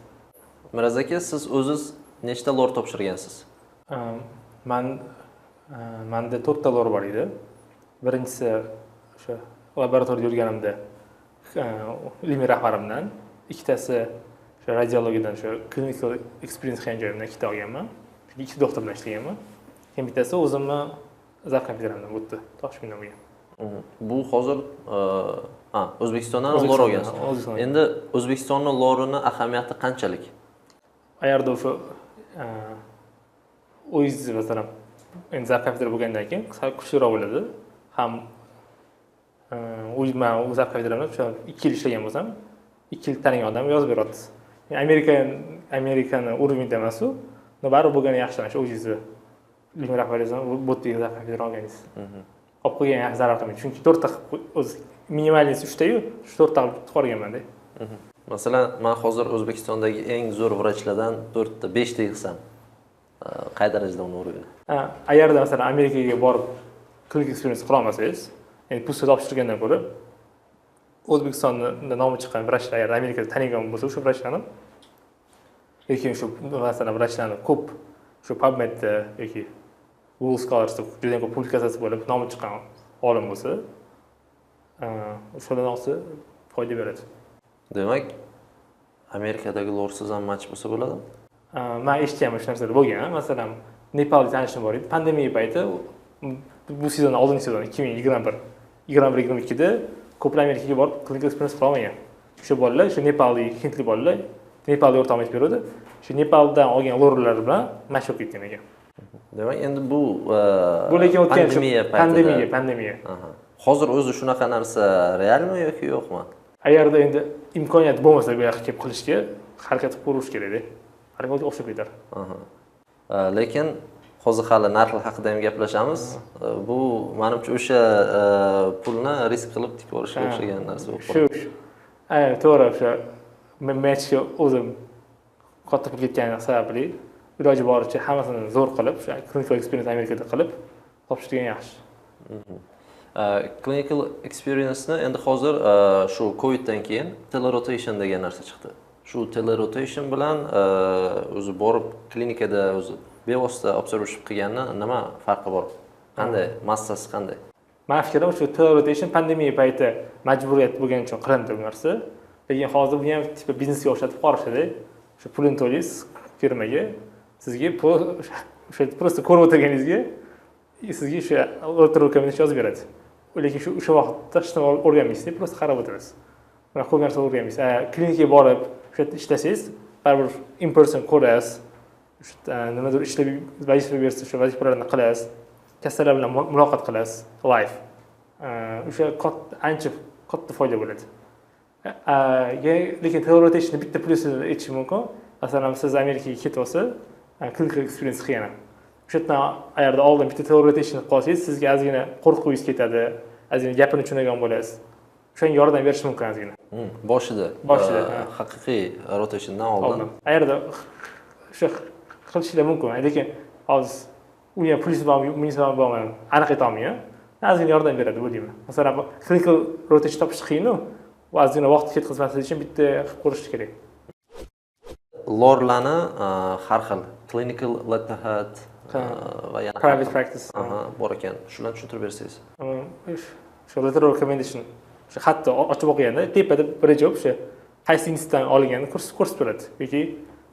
Miraz aka, siz o'ziz nechta LOR topshirgansiz? Manda 4 ta LOR bor edi. Birinchisi o'sha laboratoriyada yurganimda ilmiy rahbarimdan, ikkitasi o'sha radiologiyadan, o'sha clinical experience qilgan joyimdan ikkita olganman. Chunki ikkita doktor bilan ishlaganman. Keyin bittasi o'zimni зав kafedramdan o'tdi, Toshkentdan bo'lgan. Bu hozir O'zbekistondan LOR olgansiz. Endi O'zbekistonning LORini ahamiyati qanchalik? Agarda o'sha o'zingiz, masalan, endi зав kafedra bo'lgandan keyin sal kuchliroq bo'ladi. Ham man zав kafedramda o'sha 2 yil ishlagan bo'lsam, 2 yil tanigan odam yozib beradi. Amerikani уровень da emas u, baribir bo'lgani yaxshi, shu o'zingizni ilmiy rahbaringiz bu yerdagi зав kafedra olganingiz. Olib qo'ygan yaxshi, zarar qilmaydi. Chunki 4 ta o'zi минимальный si 3 tayu, shu 4 ta qilib chiqarganman-da. Masalan, men hozir O'zbekistondagi eng zo'r vrachlardan 4 ta, 5 ta yig'sam, qay darajada uni уровень i? Agarda masalan Amerikaga borib clinical experience qila olmasangiz, endi pul topshirgandan ko'ra O'zbekistonda nomi chiqqan vrachlar agar Amerikada tanigan bo'lsa, o'sha vrachlarni, lekin shu masalan vrachlarni ko'p shu PubMedda yoki Google Scholars'da juda ko'p publikatsiyasi bo'lib nomi chiqqan olim bo'lsa, o'shalardan olsa foyda beradi. Demak, Amerikadagi LORsiz ham match bo'lsa bo'ladi? Men eshitganman shu narsalar bo'lgan. Masalan, Nepalda tanishim bor edi. Pandemiya payti, bu sezon, oldingi sezon 2021, 21-22da ko'plar Amerikaga borib clinical experience qila olmagan. O'sha bolalar, o'sha nepallik, hindli bolalar Nepalda o'rtog'im aytib beruvdi. Shu Nepaldan olgan LORlar bilan match bo'lib ketgan ekan. Demak, endi bu bu lekin o'tgan pandemiya paytida. Pandemiya. Hozir o'zi shunaqa narsa realmi yoki yo'qmi? Agarda endi imkoniyat bo'lmasa bu yoqqa kelib qilishga harakat qilib ko'rish kerak-da. Harakat o'xshab ketar. Lekin hozir hali narxlar haqida ham gaplashamiz. Bu menimcha o'sha pulni risk qilib tikib olishga o'xshagan narsa bo'lib qoladi. Shu. To'g'ri, o'sha matchga o'zim katta pul ketgani sababli iloji boricha hammasini zo'r qilib, o'sha clinical experience Amerikada qilib topshirgan yaxshi. Clinical experience-ni endi hozir shu Coviddan keyin telerotation degan narsa chiqdi. Shu telerotation bilan o'zi borib klinikada o'zi bevosita observership qilganni nima farqi bor? Qanday? Massasi qanday? Meni fikrim shu telerotation pandemiya payti majburiyat bo'lgani uchun qilindi bu narsa. Lekin hozir buni ham tipa biznesga o'xshatib qolishadi. Shu pulini to'laysiz firmaga, sizga o'sha просто ko'rib o'tirganingizga sizga o'sha o'tirib yozib beradi. Lekin shu o'sha vaqtda hech nima o'rganmaysiz, просто qarab o'tirasiz. Mana ko'p narsa o'rganmaysiz. Klinikaga borib o'sha yerda ishlasangiz, baribir in person ko'rasiz. O'sha nimadir ishlab vazifa bersa, o'sha vazifalarni qilasiz. Kasallar bilan muloqot qilasiz live. O'sha ancha katta foyda bo'ladi. Lekin telerotation'ni bitta plyusini aytishim mumkin. Masalan, siz Amerikaga ketib olsa, clinical experience qilgan. O'sha yerdan agarda oldin bitta telerotation qilib qolsangiz, sizga ozgina qo'rquvingiz ketadi, ozgina gapini tushunadigan bo'lasiz. O'shanga yordam berishi mumkin ozgina. Boshida. Boshida, haqiqiy rotationdan oldin. Agarda o'sha qilishlar mumkin, lekin hozir Uni ham plyusi bormi, minusi bormi, aniq aytolmayman. Ozgina yordam beradi bu deyman. Masalan, clinical rotation topish qiyin-u, u ozgina vaqt ketkazmaslik uchun bitta qilib ko'rish kerak. LORlarni har xil clinical letterhead va yana private practice bor ekan. Shularni tushuntirib bersangiz. Shu letter of recommendation, o'sha xatni ochib o'qiganda tepada birinchi bo'lib o'sha qaysi institutdan olinganini ko'rsatib turadi yoki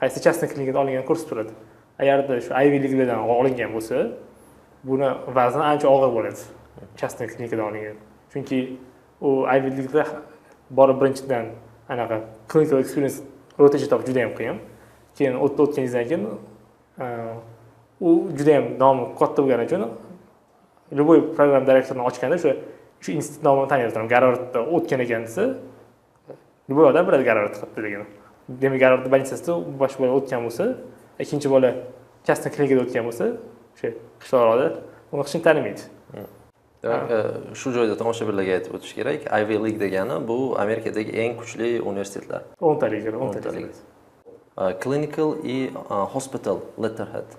qaysi частный klinikadan olinganini ko'rsatib turadi. Agarda shu Ivy Leaguelardan olingan bo'lsa, buni vazni ancha og'ir bo'ladi частный klinikadan olingan. Chunki u Ivy Leagueda borib birinchidan anaqa clinical experience rotation topish juda ham qiyin. Keyin o'tganingizdan keyin u juda ham nomi katta bo'lgani uchun любой program direktorini ochganda o'sha shu institut nomini taniydi. Garvardda o'tgan ekan desa, любой odam biladi Garvard qayerdaligini. Demak, Garvard больница sida bosh bola o'tgan bo'lsa, ikkinchi bola частный klinikada o'tgan bo'lsa, o'sha qishloqda uni hech kim tanimaydi. Demak, shu joyda tomoshabinlarga aytib o'tish kerak, Ivy League degani bu Amerikadagi eng kuchli universitetlar. 10 talik, 10talik. Clinical и hospital letterhead.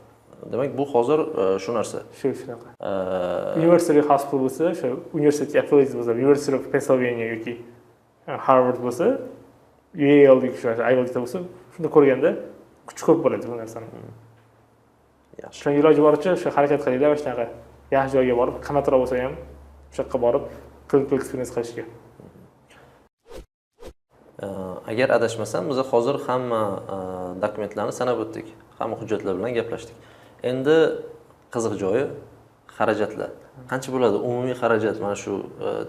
Demak, bu hozir shu narsa. Shu shunaqa. University hospital bo'lsa, o'sha universitetga affiliated bo'lsa, University of Pennsylvania yoki Harvard bo'lsa, Yale yoki shu Ivy League bo'lsa, shunda ko'rganda kuchi ko'p bo'ladi bu narsani. Yaxshi. Shunga iloji boricha o'sha harakat qilinglar, mana shunaqa yaxshi joyga borib, qimmatroq bo'lsa ham o'sha yoqqa borib clinical experience qilishga. Agar adashmasam, biz hozir hamma dokumentlarni sanab o'tdik, hamma hujjatlar bilan gaplashdik. Endi qiziq joyi xarajatlar. Qancha bo'ladi umumiy xarajat mana shu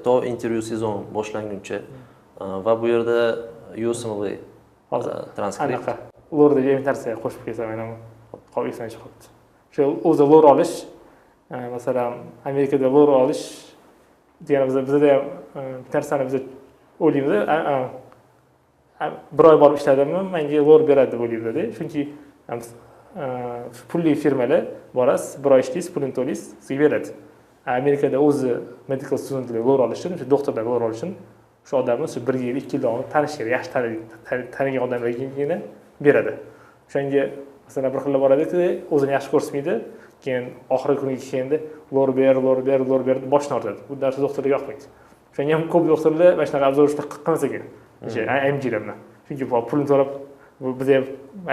to interview sezon boshlanguncha va bu yerda USMLE hozir transkript. Anaqa LORda bir narsa qo'shib kelsam, mana qolib esimdan chiqib qolibdi. O'sha o'zi LOR olish, masalan, Amerikada LOR olish degani bizada ham bitta narsani biz o'ylaymiz, bir oy borib ishladimmi, menga LOR beradi deb o'ylaymizda. Chunki pulli firmalar borasiz, bir oy ishlaysiz, pulini to'laysiz, sizga beradi. Amerikada o'zi medical studentlar LOR olish uchun, o'sha doktorlar LOR olish uchun o'sha odamni o'sha bir yil, 2 yil davomida tanish kerak, yaxshi tanigan odamlargina beradi. O'shanga masalan bir xillar boradiki, o'zini yaxshi ko'rsatmaydi, keyin oxirgi kunga kelganda LOR ber, LOR ber, LOR ber deb boshini og'ritadi. Bu narsa doktorlarga yoqmaydi. O'shanga ham ko'p doktorlar mana shunaqa обзор qilmas ekan o'sha IMGlar bilan, chunki pulini to'lab, biza ham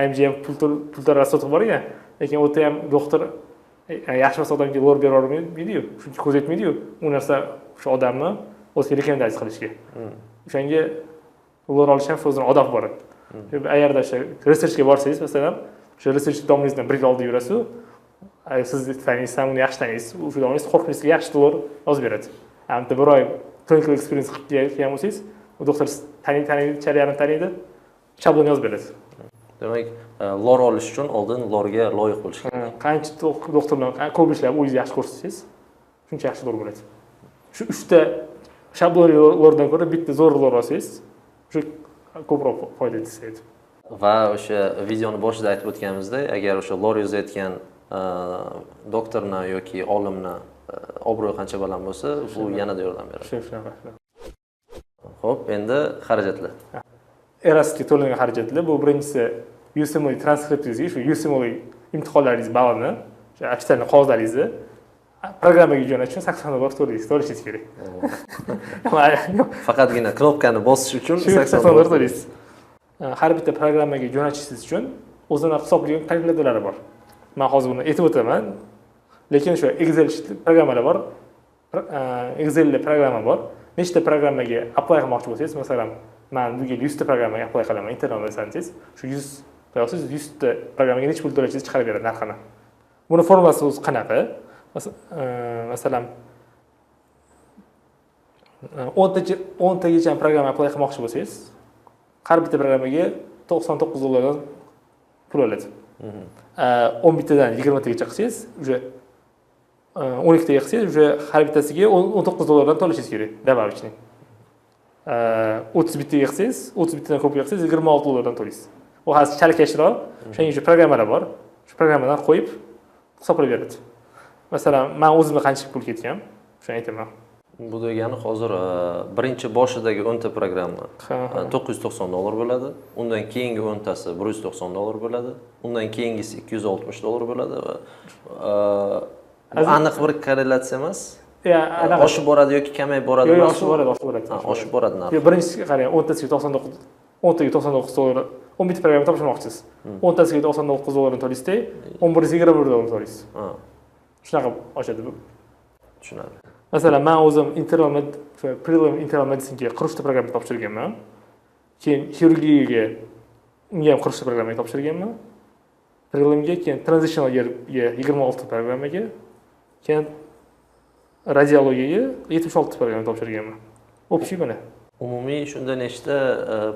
IMG ham pul to'lab расход qilib borgan, lekin u yerda ham doktor yaxshi emas odamga LOR bera olmaydiyu, chunki ko'z yetmaydiyu u narsa o'sha odamni o'ziga rekomendatsiya qilishga. O'shanga LOR olish ham o'zini odobi bor. Agarda o'sha researchga borsangiz, masalan, o'sha research domlangizdan bir yil oldin yurasiz, siz taniysiz ham uni, yaxshi taniysiz o'sha domlangiz, qo'rqmaysizki, yaxshi LOR yozib beradi. Bitta bir oy clinical experience qilib kelgan bo'lsangiz, u doktor taniydi, taniydi, chala yarim taniydi, shablon yozib beradi. Demak, LOR olish uchun oldin LORga loyiq bo'lish kerak. Qancha doktor bilan ko'p ishlab, o'zingizni yaxshi ko'rsatsangiz, shuncha yaxshi LOR bo'ladi. Shu uchta shablon LORdan ko'ra bitta zo'r LOR olsangiz, shu ko'proq foyda etadi. Va o'sha videoni boshida aytib o'tganimizdek, agar o'sha LOR yozayotgan doktorni yoki olimni obro'yi qancha baland bo'lsa, bu yanada yordam beradi. Shu shunaqa. Xo'p, endi xarajatlar. ERASga to'langan xarajatlar bu birinchisi USMLE transkriptingizga, shu USMLE imtihonlaringiz ballini, o'sha официальный qog'ozlaringizni programmaga jo'natish uchun 80 dollar to'lashingiz kerak. Faqatgina knopkani bosish uchun shu 80 dollar to'laysiz. Har bitta programmaga jo'natishingiz uchun o'zini hisoblagan kalkulyatorlari bor. Man hozir buni aytib o'taman, lekin shu Excel programmalar bor, Excelda programma bor. Nechta programmaga apply qilmoqchi bo'lsangiz, masalan, man bu yil 100 ta programmaga apply qilaman internal desangiz, shu 100 qo'yasiz, 100 ta programmaga necha pul to'lashingizni chiqarib beradi narxini. Buni formulasi o'zi qanaqa? Masalan, 10 tagacha programma apply qilmoqchi bo'lsangiz, har bitta programmaga 99 dollardan pul oladi. 11 tadan 20 tagacha qilsangiz, уже 12 taga qilsangiz, уже har bittasiga 19 dollardan to'lashingiz kerak добавочный. 31 taga qilsangiz, 31 tadan ko'pga qilsangiz, 26 dollardan to'laysiz. U hozir chalkashroq. O'shanga uchun programmalar bor, shu programmadan qo'yib hisoblab beradi. Masalan, man o'zimga qancha pul ketgan, shuni aytaman. Bu degani hozir birinchi boshidagi 10 ta programma $990 bo'ladi, undan keyingi 10 tasi $190 bo'ladi, undan keyingisi $260 bo'ladi va bu aniq bir korrelyatsiya emas. Ya, anaqa Oshib boradi yoki kamayib boradi Yo'q, emas. oshib boradi, oshib boradi. Ha, oshib boradi narx. Yo'q, birinchisiga qarang, 10 tasiga 99, 10 taga $99, 11 ta programma topshirmoqchisiz. 10 tasiga 99 dollarni to'laysizda, 11-siga 21 dollar to'laysiz. Shunaqa oshadi bu. Tushunarli. Masalan, man o'zim internal med, prelim internal medicinega 43 ta programma topshirganman. Keyin xirurgiyaga, unga ham 43 ta programmaga topshirganman. Prelimga, keyin transitional yearga 26 programmaga, keyin radiologiyaga 76 programma topshirganman. Общий mana. Umumiy shunda nechta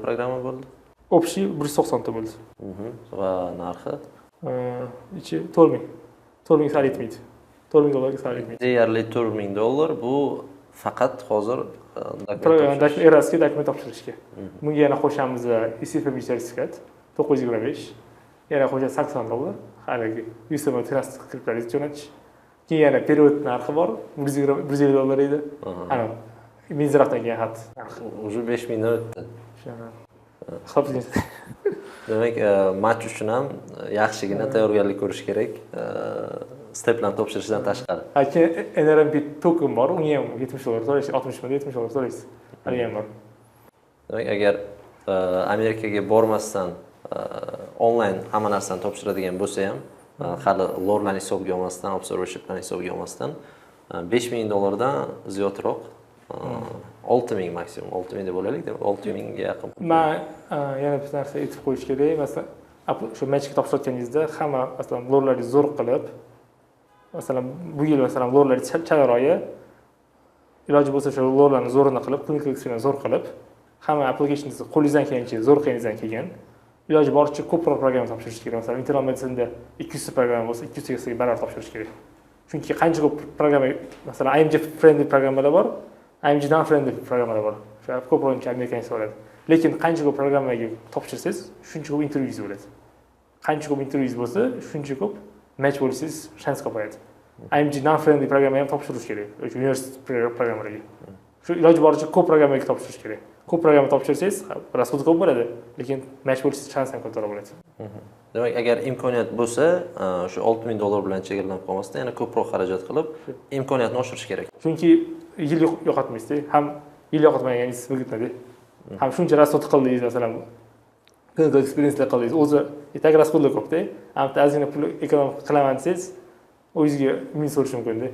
programma bo'ldi? Общий 190 ta bo'ldi. Va narxi? Ichi 4000. 4000 sal yetmaydi. 4000 dollarga sal yetmaydi. Deyarli 4000 dollar, bu faqat hozir dokument topshirish. ERASga dokument topshirishga. Bunga yana qo'shamiz ECFMG sertifikat 925. Yana qo'shadi 80 dollar. Haligi USMLE transkriptlaringizni jo'natish. Keyin yana перевод narxi bor. 120, 150 dollar edi. Ana Минздрав dan kelgan xat. Уже 5000 dan o'tdi. Shunaqa. Hisoblaysiz. Demak, match uchun ham yaxshigina tayyorgarlik ko'rish kerak, steplarni topshirishdan tashqari. Ha, keyin NRMP token bor, unga ham 70 dollar to'laysiz, 60 ming, 70 dollar to'laysiz. Haligi ham bor. Demak, agar Amerikaga bormasdan onlayn hamma narsani topshiradigan bo'lsa ham, hali LORlarni hisobga olmasdan, observershiplarni hisobga olmasdan, 5000 dollardan ziyodroq, 6000 maksimum, 6000 deb olaylik, demak, 6000 ga yaqin. Man yana bir narsa aytib qo'yish kerak. Masalan, shu matchga topshirayotganingizda hamma, masalan, LORlaringizni zo'r qilib, masalan, bu yil, masalan, LORlar chalaroyi, iloji bo'lsa shu LORlarni zo'rini qilib, clinical experience zo'r qilib, hamma applicationingizni qo'lingizdan kelgancha zo'r qilganingizdan keyin iloji boricha ko'proq programma topshirish kerak. Masalan, internal medicineda 200 ta programma bo'lsa, 200 tasiga barobar topshirish kerak. Chunki qancha ko'p programma, masalan, IMG friendly programmalar bor, IMG non friendly programmalar bor. O'sha ko'proq американец bo'ladi. Lekin qancha ko'p programmaga topshirsangiz, shuncha ko'p intervyuingiz bo'ladi. Qancha ko'p intervyuingiz bo'lsa, shuncha ko'p match bo'lishingiz shans ko'payadi. IMG non friendly programma ham topshirish kerak o'sha universitet programmalarga. Shu iloji boricha ko'p programmaga topshirish kerak. Ko'p programma topshirsangiz, расход ko'p bo'ladi, lekin match bo'lish shansi ham kattaroq bo'ladi. Demak, agar imkoniyat bo'lsa, shu 6000 dollar bilan chegaralanib qolmasdan, yana ko'proq xarajat qilib, imkoniyatni oshirish kerak. Chunki yil yo'qotmaysizda, ham yil yo'qotmaganingiz выгодно da, ham shuncha расход qildingiz, masalan, clinical experiencelar qildingiz, o'zi и так расход lar ko'pda. Ham bitta ozgina pul эконом qilaman desangiz, o'zingizga minus bo'lishi mumkinda.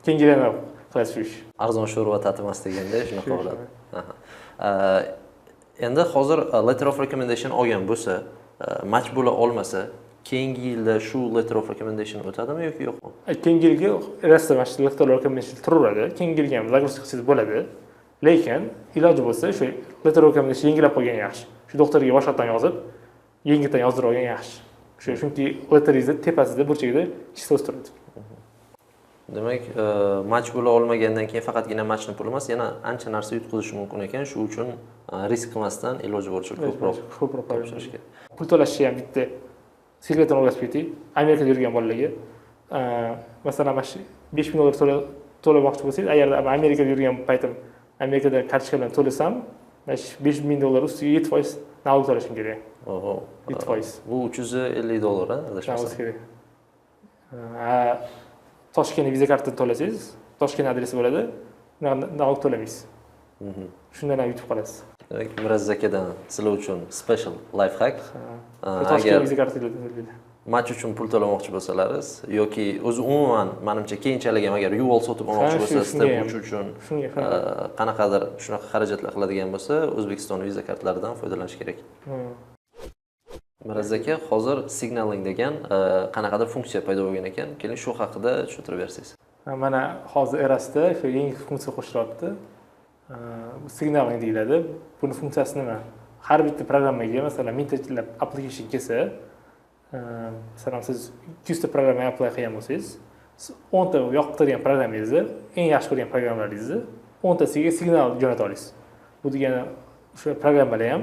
Keyingi yil yana qilasiz shu ish. Arzon sho'rva tatimas deganda shunaqa Shu. bo'ladi. Aha. Endi hozir letter of recommendation olgan bo'lsa, match bo'la olmasa, keyingi yilda shu letter of recommendation o'tadimi yoki yo'qmi? Keyingi yilgi rosa mana shu letter of recommendation turaveradi. Keyingi yilga ham загрузка qilsangiz bo'ladi, lekin iloji bo'lsa shu letter of recommendation yangilab qo'ygan yaxshi. Shu doktorga boshqatdan yozib, yengildan yozdirib olgan yaxshi shu, chunki letteringizni tepasida, burchagida число si turadi. Demak, match bo'la olmagandan keyin faqatgina matchni puli emas, yana ancha narsa yutqizishi mumkin ekan. Shu uchun risk qilmasdan iloji boricha ko'proq ko'proq topshirish kerak. Pul to'lashni ham bitta sekretini o'rgatib ketay Amerikada yurgan bolalarga. Masalan, mana shu 5000 dollar to'lamoqchi bo'lsangiz, agar man Amerikada yurgan paytim Amerikada kartochka bilan to'lasam, mana shu 5000 dollar ustiga 7% налог to'lashim kerak. Oho. 7%. Bu 350 dollar, a, adashmasam. O'zi kerak. Ha, Toshkent Visa kartadan to'lasangiz, Toshkent adresi bo'ladi, налог to'lamaysiz. Shundan ham yutib qolasiz. Demak, Mirazza akadan sizlar uchun special life hack. Toshkent Agar Visa karta to'laydi. Match uchun pul to'lamoqchi bo'lsalaringiz yoki o'zi umuman, manimcha, keyinchalik ham agar U-Haul sotib olmoqchi Ha, bo'lsa, shunga step ham. 3 uchun Shunga. Qanaqadir shunaqa xarajatlar qiladigan bo'lsa, O'zbekiston Visa kartalaridan foydalanish kerak. Mirazza aka, hozir signaling degan qanaqadir funksiya paydo bo'lgan ekan. Keling, shu haqida tushuntirib bersangiz. Ha, mana hozir ERASda shu yangi funksiya qo'shilyapti. Signaling deyiladi. Buni funksiyasi nima? Har bitta programmaga, masalan, 1000 talab application kelsa, masalan, siz 200 ta programmaga apply qilgan bo'lsangiz, siz 10 ta yoqtirgan programmangizni, eng yaxshi ko'rgan programmalaringizni 10 tasiga signal jo'nata olasiz. Bu degani o'sha programmalar ham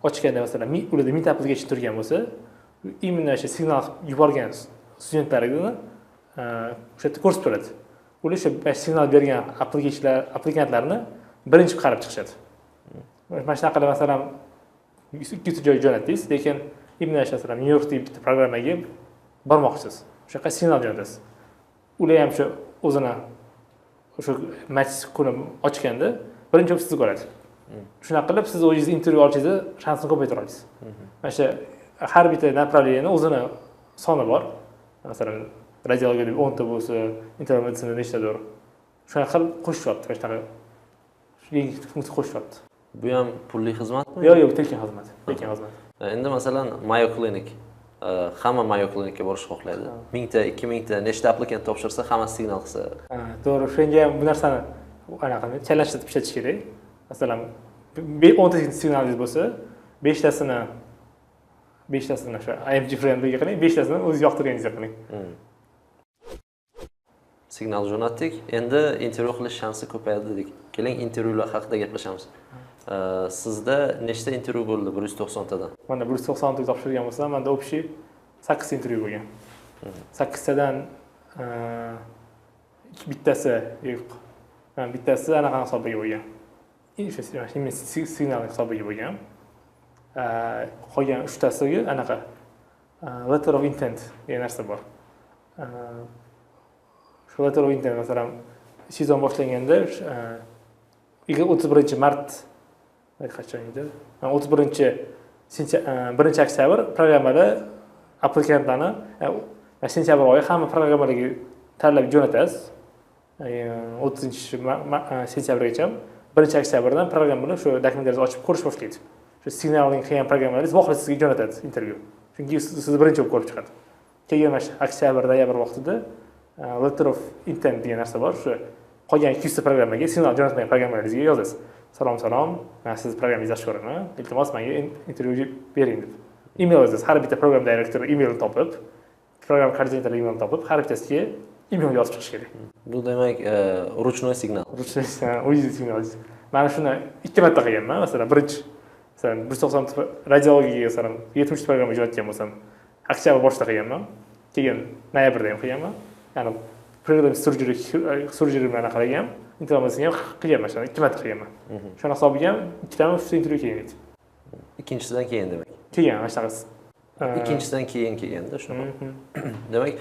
ochganda, masalan, ularda 1000 ta application turgan bo'lsa, именно o'sha signal yuborgan studentlarini o'sha yerda ko'rsatib turadi. Ular o'sha signal bergan applikantlarni birinchi qarab chiqishadi. Mana shunaqa qilib, masalan, 200 joy jo'natdingiz, lekin именно masalan Nyu Yorkdagi bitta programmaga bormoqchisiz. O'sha yoqqa signal jo'natasiz. Ular ham o'sha o'zini o'sha match kuni ochganda birinchi bo'lib sizni ko'radi. Shunaqa qilib siz o'zingiz intervyu olishingizni shansini ko'paytira olasiz. Mana shu har bitta направление o'zini soni bor. Masalan, radiologiyada 10 ta bo'lsa, internal meditsinada nechtadir. Shunaqa qilib qo'shishyapti, mana shunaqa yangi funksiya qo'shishyapti. Bu ham pulli xizmatmi? Yo'q, yo'q, tekin xizmat. Tekin xizmat. Endi masalan Mayo Clinic, hamma Mayo Clinicga borishni xohlaydi. 1000 ta, 2000 ta, nechta applikant topshirsa, hammasi signal qilsa. To'g'ri, shunga ham bu narsani anaqa chalashtirib ishlatish kerak. Masalan, 10 ta signalingiz bo'lsa, 5tasini o'sha IMG friendlyga qiling, 5tasini o'zingiz yoqtirganingizga qiling. Signal jo'natdik. Endi intervyu qilish shansi ko'payadi dedik. Keling, intervyular haqida gaplashamiz. Sizda nechta intervyu bo'ldi 190 tadan? Mana 190 ta topshirgan bo'lsam, menda общий 8 intervyu bo'lgan. 8 tadan bittasi yo'q. Bittasi anaqa hisobiga bo'lgan. O'sha signal hisobiga bo'lgan. Qolgan 3 tasiga anaqa letter of intent degan narsa bor. Shu letter of intent, masalan, sezon boshlanganda 31 mart qachon edi? 31 oktyabr programmada applikantlarni sentyabr oyi hamma programmalarga tanlab jo'natasiz. 30 sentyabrgacha 1 oktyabrdan programmalar shu dokumentlaringizni ochib ko'rish boshlaydi. Shu signalning qilgan programmalaringiz vaqtida sizga jo'natadi intervyu. Chunki sizni birinchi bo'lib ko'rib chiqadi. Keyin mana shu oktyabr, noyabr vaqtida letter of intent degan narsa bor. Shu qolgan 200 ta programmaga signal jo'natmagan programmalaringizga yozasiz. Salom, salom, men sizni programmangizni yaxshi ko'raman. Iltimos, menga intervyu bering deb. Email yozasiz. Har bitta program direktori emailini topib, program koordinatori emailini topib, har bittasiga email yozib chiqish kerak. Bu demak, ручной signal. Ручной signal, o'zingiz signalingiz. Mana shuni 2 marta qilganman. Masalan, birinchi, masalan, 190 radiologiyaga masalan 70 ta programma jo'natgan bo'lsam, oktyabr boshida qilganman. Keyin noyabrda ham qilganman. Ya'ni program surgery bilan qilgan, internal meditsinga ham qilganman, shuni 2 marta qilganman. Shuni hisobiga ham ikkitami uchta intervyu kelgan edi. Ikkinchisidan keyin demak. Kelgan mana shunaqa. Ikkinchisidan keyin kelganda shunaqa. Demak,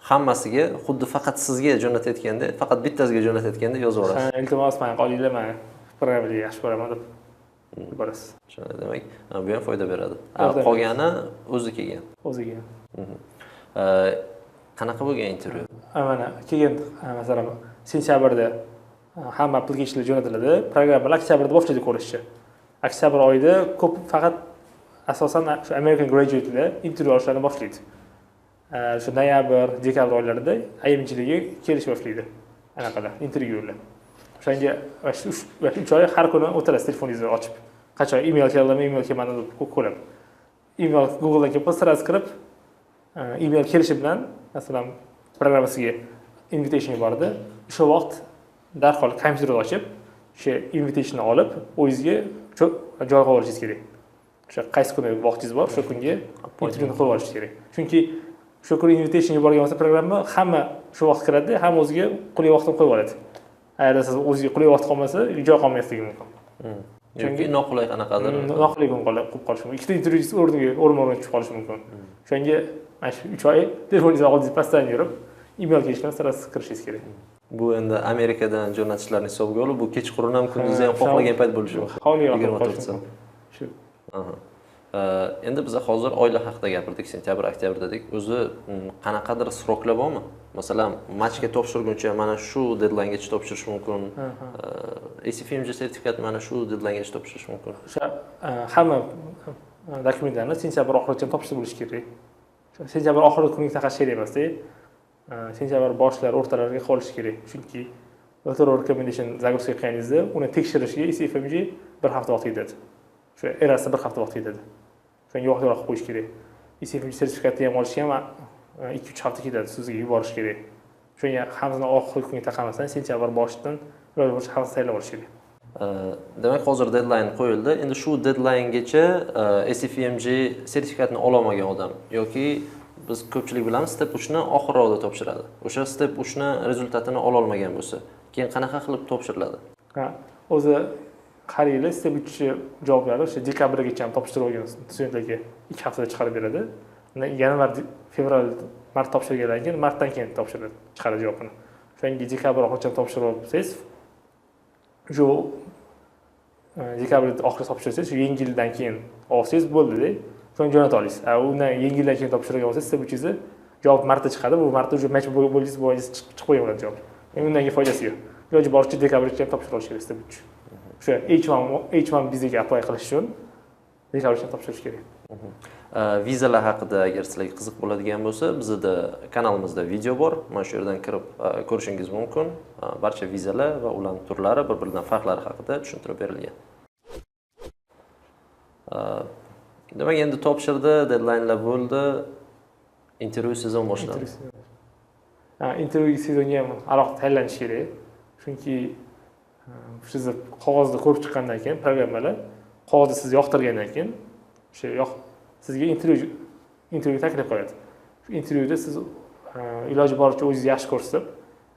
hammasiga xuddi faqat sizga jo'natayotganda, faqat bittasiga jo'natayotganda yozib yuborasiz. Ha, iltimos, meni qolinglar, men programmani yaxshi ko'raman deb yuborasiz. Shunday, demak, bu ham foyda beradi. Qolgani o'zi kelgan. O'zi kelgan. Qanaqa bo'lgan intervyu? Mana keyin masalan sentyabrda hamma applicationlar jo'natiladi. Programmalar oktyabrda boshlaydi ko'rishni. Oktyabr oyida ko'p faqat asosan shu American graduatelar intervyu olishlarni boshlaydi. Shu noyabr, dekabr oylarida IMGlarga kelish boshlaydi. Anaqalar, intervyular. O'shanga 3 oy har kuni o'tirasiz telefoningizni ochib. Qachon email keldimi, email kelmadi deb ko'rib. Email Google'dan kelib qolsa, sirasi kirib, email kelishi bilan, masalan, programmasiga invitation yubordi. O'sha vaqt darhol kompyuterni ochib, o'sha invitationni olib, o'zingizga joy qo'yib olishingiz kerak. O'sha qaysi kuni vaqtingiz bor, o'sha kunga intervyuni qo'yib olishingiz kerak. Chunki o'sha kuni invitation yuborgan bo'lsa programma, hamma shu vaqt kiradi, hamma o'ziga qulay vaqtini qo'yib oladi. Agar siz o'zingizga qulay vaqt qolmasa, joy qolmasligi mumkin. Chunki noqulay qanaqadir. Noqulay kun bo'lib qolishi mumkin. Ikkita intervyuingiz o'rniga o'rma-o'rin tushib qolishi mumkin. O'shanga mana shu 3 oy telefoningizni oldingizda pastdan yurib, email kelishidan sirasi kirishingiz kerak. Bu endi Amerikadan jo'natishlarni hisobga olib, bu kechqurun ham, kunduzi ham xohlagan payt bo'lishi mumkin. Xohlagan vaqt bo'lishi mumkin. Shu. Endi biz hozir oila haqida gapirdik, sentyabr, oktyabr dedik. O'zi qanaqadir sroklar bormi? Masalan, matchga topshirguncha mana shu deadlinegacha topshirish mumkin. ECFMG sertifikat mana shu deadlinegacha topshirish mumkin. O'sha hamma dokumentlarni sentyabr oxirigacha topshirib bo'lish kerak. Sentyabr oxiri kuniga taqash kerak emas-da. Sentyabr boshlari, o'rtalariga qolish kerak. Chunki letter of recommendation загрузка qilganingizda uni tekshirishga ECFMG bir hafta vaqt ketadi. O'sha erasi bir hafta vaqt ketadi. Shunga vaqtliroq qilib qo'yish kerak. ECFMG sertifikatni ham olishga ham 2-3 hafta ketadi, sizga yuborish kerak. Shunga hammasini oxirgi kunga taqamasdan sentyabr boshidan iloji boricha hammasini tayyorlab olish kerak. Demak, hozir deadline qo'yildi. Endi shu deadlinegacha ECFMG sertifikatini ololmagan odam yoki Biz ko'pchilik bilamiz, step 3 ni oxirroqda topshiradi. O'sha step 3 ni результат ini ololmagan bo'lsa, keyin qanaqa qilib topshiriladi? Ha, o'zi har yili step 3 javoblari o'sha dekabrgacha ham topshirib olgan studentlarga 2 haftada chiqarib beradi. Undan yanvar, fevral, mart topshirgandan keyin martdan keyin topshiradi, chiqaradi javobini. O'shanga dekabr oxirigacha topshirib olsangiz, shu dekabr oxirida topshirsangiz, shu yangi yildan keyin olsangiz bo'ldida, so'ng jo'nata olasiz. A undan yangi yildan keyin topshirgan bo'lsangiz, step 3 javob martda chiqadi. Bu martda уже match bo'lgangiz chiqib qo'ygan bo'ladi javob. Endi undan keyin foydasi yo'q. Iloji boricha dekabrgacha ham topshira olish kerak step 3. O'sha H1 vizaga apply qilish uchun dekabrgacha topshirish kerak. Vizalar haqida agar sizlarga qiziq bo'ladigan bo'lsa, bizada kanalimizda video bor. Mana shu yerdan kirib ko'rishingiz mumkin. Barcha vizalar va ularning turlari, bir-biridan farqlari haqida tushuntirib berilgan. Demak, endi topshirdi, deadlinelar bo'ldi. Intervyu sezon boshlandi. Ha, intervyu sezoniga ham alohida tayyorlanish kerak. Chunki sizni qog'ozda ko'rib chiqqandan keyin programmalar qog'ozda sizni yoqtirgandan keyin o'sha yoq sizga intervyu taklif qiladi. Shu intervyuda siz iloji boricha o'zingizni yaxshi ko'rsatib,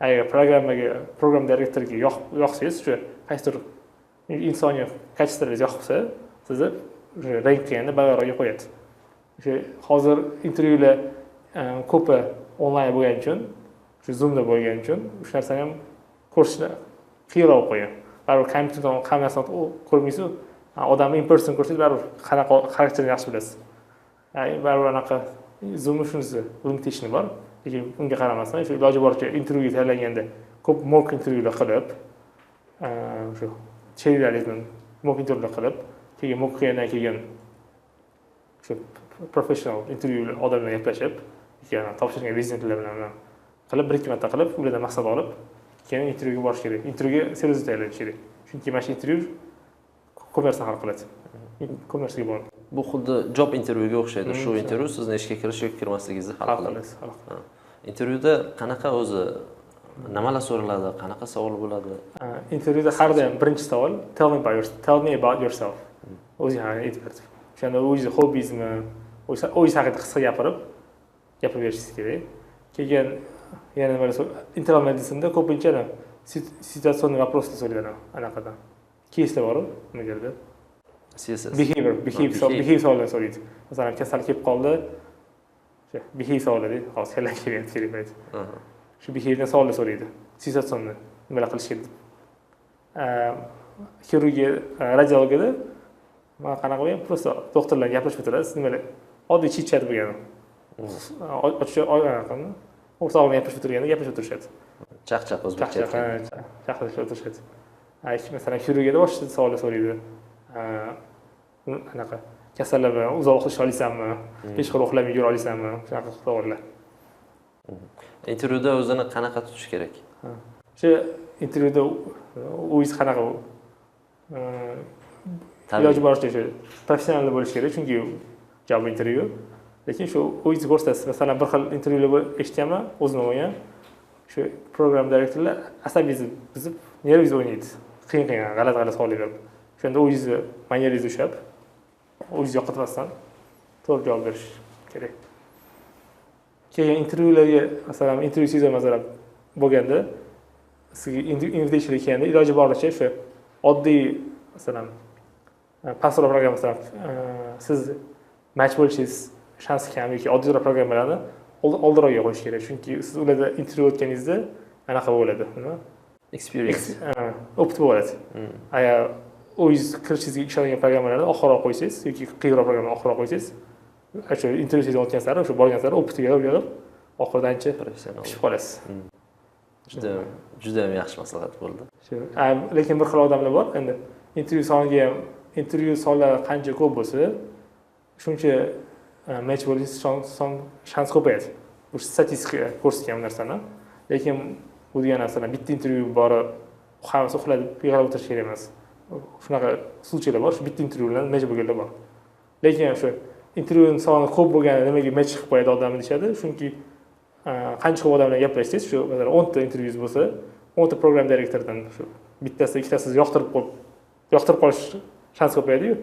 agar programmaga, program direktoriga yoqsangiz, o'sha qaysidir insoniy качество laringiz yoqsa, sizni o'sha rank qilganda balandroqga qo'yadi. O'sha hozir intervyular ko'pi onlayn bo'lgani uchun, shu Zoomda bo'lgani uchun o'sha narsani ham ko'rishni qiyinroq bo'lib qolgan. Baribir kompyuterdan hamma narsani ko'rmaysiz, odamni in person ko'rsangiz, baribir qanaqa xarakterini yaxshi bilasiz. Baribir anaqa Zoomni shunisi limitation bor, lekin unga qaramasdan shu iloji boricha intervyuga tayyorlanganda ko'p mock intervyular qilib, shu sheriklaringiz bilan mock intervyular qilib, keyin mock qilgandan keyin shu professional intervyu odam bilan gaplashib, keyin topshirgan rezidentlar bilan qilib, bir ikki marta qilib, ulardan maqsad olib, keyin intervyuga borish kerak. Intervyuga серьезно tayyorlanish kerak, chunki mana shu intervyu ko'p narsani hal qiladi, ko'p narsaga bog'liq. Bu xuddi job intervyuga o'xshaydi. Shu intervyu sizni ishga kirish yoki kirmasligingizni hal hal qiladi. Qiladi, hal qiladi. Intervyuda qanaqa o'zi, nimalar so'raladi, qanaqa savol bo'ladi? Intervyuda har doim birinchi savol "Tell me about yourself", o'zing haqida aytib ber. O'shanda o'zingizni hobbiyizmi, o'zingiz haqida qisqa gapirib berishingiz kerak. Keyin yana nimalar? Internal medicine'da ko'pincha ситуационный вопрос lar so'raydi. Anaqadan keyslar boru, nima derdi? CSS. Behavior. Behavior. Behavior savollar so'raydi. Masalan, kasal kelib qoldi, o'sha behavior savollar deydi. Hozir kallam kelyapti kerak payt. Shu behaviordan savollar so'raydi, ситуационный nimalar qilish kerak deb. Xirurgiya, radiologiyada man qanaqa bo'lgan, просто doktorlar gaplashib o'tiradi, nimalar, oddiy chit chat bo'lgan, o'rtog'i bilan gaplashib o'tirganda gaplashib o'tirishadi. Chaqchaq, o'zbekcha chaq aytganda. Chaqchaqlashib o'tirishadi. Masalan, xirurgiyada boshqa savollar so'raydi. Anaqa kasallar bilan uzoq uxlasha olasanmi, hech xil uxlamay yura olasanmi, shunaqa savollar. Intervyuda o'zini qanaqa tutish kerak? O'sha intervyuda o'zingiz qanaqa Tabiiy. Iloji boricha o'sha professional bo'lish kerak, chunki job intervyu. Lekin shu o'zingizni ko'rsatasiz. Masalan, bir xil intervyular eshitganman, o'zim bo'lgan, shu program direktorlar asabingizni buzib, nervingizni o'ynaydi, qiyin qiyin, g'alati g'alati savollar berib. O'shanda o'zingizni manerangizni ushlab, o'zingizni yo'qotmasdan to'g'ri javob berish kerak. Keyin intervyularga, masalan, intervyu sezon, masalan, bo'lganda, sizga invitation kelganda, iloji boricha shu oddiy, masalan, pastroq programma, masalan, siz match bo'lishingiz shansi kam yoki oddiyroq programmalarni oldinroqga qo'yish kerak, chunki siz ularda intervyu o'tganingizda anaqa bo'ladi, nima? Experience. Опыт bo'ladi. Agar o'zingiz kirishingizga ishongan programmalarni oxirroq qo'ysangiz yoki qiyinroq programmani oxirroq qo'ysangiz, o'sha intervyu sezon o'tgan sari, o'sha borgan sari опыт yig'ib yig'ib, oxirida ancha Professional. pishib qolasiz. Juda juda ham yaxshi maslahat bo'ldi. Shu, lekin bir xil odamlar bor, endi intervyu soniga ham, intervyu sonlari qancha ko'p bo'lsa, shuncha match bo'lish shans ko'payadi. Bu statistika ko'rsatgan bu narsani. Lekin bu degani, masalan, bitta intervyu borib, hammasi uxlab, yig'lab o'tirish kerak emas. Shunaqa случай lar bor, shu bitta intervyu bilan match bo'lganlar bor. Lekin shu intervyuni soni ko'p bo'lgani nimaga match qilib qo'yadi odamni deyishadi, chunki qancha ko'p odam bilan gaplashsangiz, shu masalan 10 ta intervyungiz bo'lsa, 10 ta program direktoridan shu bittasi, ikkitasi sizni yoqtirib qo'yib, yoqtirib qolish shans ko'payadiyu.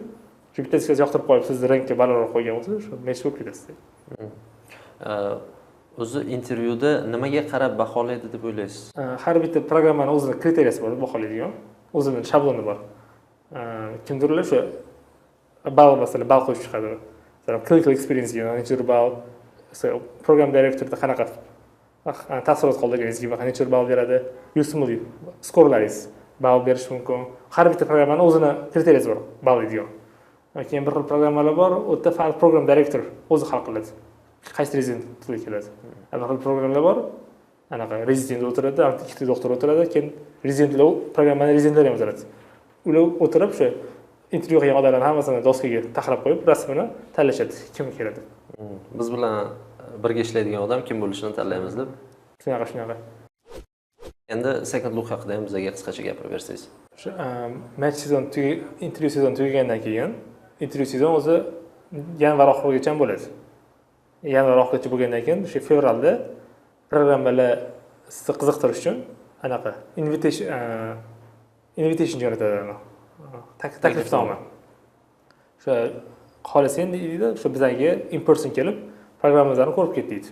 Shu bittasi, ikkitasi yoqtirib qo'yib, sizni rankka balandroq qo'ygan bo'lsa, shu match bo'lib ketasiz. O'zi intervyuda nimaga qarab baholaydi deb o'ylaysiz? Har bitta programmani o'zini kriteriyasi bor baholaydigan, o'zini shabloni bor. Kimdirlar o'sha ball, masalan, ball qo'yib chiqadi. Masalan, clinical experience necha ball, program direktorida qanaqa taassurot qoldirganingizga necha ball beradi, USMLE skorlaringiz ball berish mumkin. Har bitta programmani o'zini kriteriyasi bor ball deydigan. Keyin bir xil programmalar bor, u yerda faqat program direktor o'zi hal qiladi, qaysi rezident tilga keladi. Bir xil programmalar bor, anaqa rezident o'tiradi, ikkita doktor o'tiradi, keyin rezidentlar, programmani rezidentlar ham o'tiradi. Ular o'tirib o'sha intervyu qilgan odamlarni hammasini doskaga taxlab qo'yib, rasmini tanlashadi, kim keladi. Biz bilan birga ishlaydigan odam kim bo'lishini tanlaymiz deb. Shunaqa. Endi second look haqida ham bizga qisqacha gapirib bersangiz. O'sha match sezon, intervyu sezon tugagandan keyin, intervyu sezon o'zi yanvar oxirigacha bo'ladi. Yanvar oxirigacha bo'lgandan keyin o'sha fevralda programmalar sizni qiziqtirish uchun anaqa invitation jo'natadi, taklifnoma. O'sha xohlasang deydi, o'sha bizga in person kelib programmamizni ko'rib ket deydi.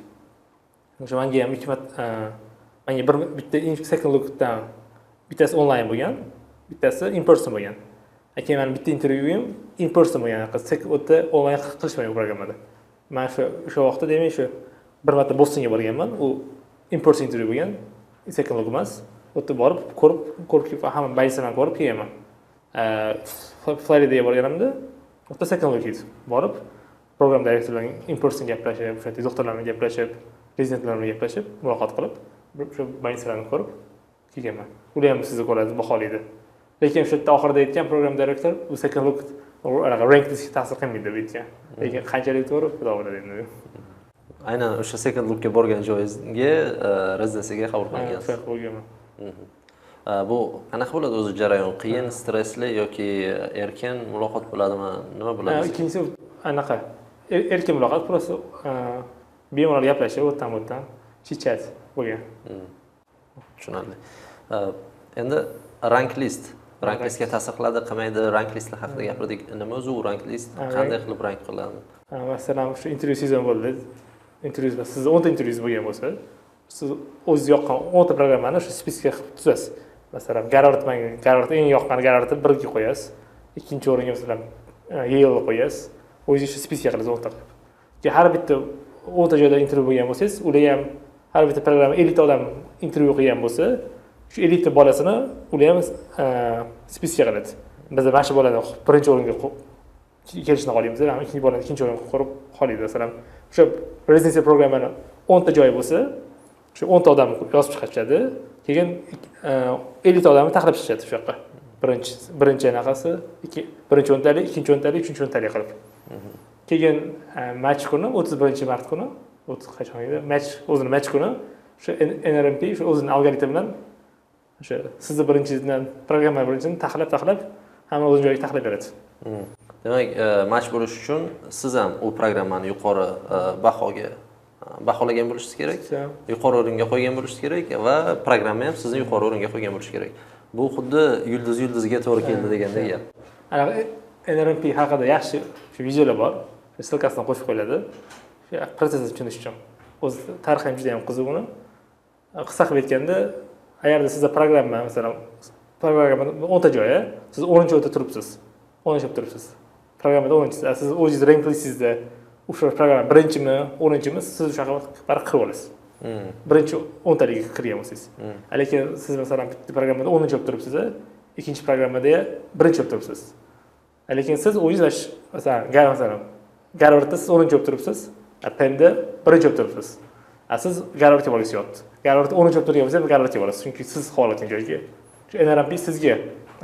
O'sha menga ham ikki marta, menga bir bitta second lookdan bittasi onlayn bo'lgan, bittasi in person bo'lgan. Keyin meni bitta intervyuim in person bo'lgan, u yerda onlayn qilishmagan programmada. Men o'sha vaqtda demak shu bir marta Bostonga borganman, u in person intervyu bo'lgan, second look emas. U yerda borib ko'rib kelib, hamma baysadan ko'rib kelganman. Floridaga borganimda u yerda second look edi. Borib program direktor bilan in person gaplashib, o'sha doktorlar bilan gaplashib, rezidentlar bilan gaplashib, muloqot qilib, o'sha baysalarni ko'rib kelganman. Ular ham sizni ko'radi, baholaydi. Lekin o'sha yerda oxirida aytgan program direktor bu second look anaqa rank listga ta'sir qilmaydi deb aytgan. Lekin qanchalik to'g'ri, xudo biladi endi. Aynan o'sha second lookga borgan joyingizga rezidensiyaga qabul qilingansiz. Ha, bo'lganman. Bu qanaqa bo'ladi o'zi jarayon? Qiyin, stressli yoki erkin muloqot bo'ladimi? Nima bo'ladi? Ikkinchisi anaqa erkin muloqot, просто bemalol gaplashib, o'tdan o'tdan chit-chat bo'lgan. Tushunarli. Endi rank list. Rank listga ta'sir qiladi, qilmaydi, rank listlar haqida gapirdik. Nima o'zi u rank list? Qanday qilib rank qiladi? Masalan, shu intervyu sezon bo'ldi. Intervyu, sizda 10 ta intervyuingiz bo'lgan bo'lsa, siz o'zingiz yoqqan 10 ta programmani o'sha списка qilib tuzasiz. Masalan, Garvard, menga Garvard eng yoqqan Garvardni birga qo'yasiz. Ikkinchi o'ringa masalan Yale'ni qo'yasiz. O'zingiz shu списка qilasiz 10 ta qilib. Keyin har bitta 10 ta joyda intervyu bo'lgan bo'lsangiz, ular ham har bitta programma 50 ta odam intervyu qilgan bo'lsa, shu 50 ta bolasini ular ham списка qiladi. Biz mana shu bolani birinchi o'ringa kelishini xohlaymiz, ikkinchi bolani ikkinchi o'ringa qo'yib xohlaydi. Masalan, o'sha rezidensiya programmani 10 ta joyi bo'lsa, o'sha 10 ta odam yozib chiqarishadi. Keyin 50 ta odamni taxlab chiqishadi shu yoqqa. Birinchi anaqasi, birinchi o'ntalik, ikkinchi o'ntalik, uchinchi o'ntalik qilib. Keyin match kuni, 31 mart kuni, 30 qachon edi? Match, o'zini match kuni o'sha NRMP o'sha o'zini algoritmi bilan o'sha sizni birinchidan programma birinchisini taxlab hamma o'zini joyiga taxlab beradi. Demak, match bo'lish uchun siz ham u programmani yuqori bahoga baholagan bo'lishingiz kerak, yuqori o'ringa qo'ygan bo'lishingiz kerak va programma ham sizni yuqori o'ringa qo'ygan bo'lishi kerak. Bu xuddi yulduz yulduzga to'g'ri keldi degandek gap. Anaqa NRMP haqida yaxshi shu videolar bor. Ссылка sini qo'shib qo'yiladi. Shu protsessni tushunish uchun. O'zi tarixi ham juda ham qiziq uni. Qisqa qilib aytganda, agarda sizda programma, masalan, programmada 10 ta joyi, siz 10 o'rta turibsiz. 10 bo'lib turibsiz. Programmada 10-chisi. Siz o'zingiz rank listingizda o'sha programma birinchimi, 10-chimi, siz o'sha farq qilib olasiz. Birinchi 10taligiga kirgan bo'lsangiz. Lekin siz masalan bitta programmada 10 bo'lib turibsiz, ikkinchi programmada birinchi bo'lib turibsiz. Lekin siz o'zingiz masalan, Garvardda siz 10 bo'lib turibsiz, Pennda birinchi bo'lib turibsiz. Siz Garvardga borgingiz kelyapti. Garvardda 10 bo'lib turgan bo'lsangiz, Garvardga borasiz, chunki siz xohlayotgan joyga. Shu NRMP sizga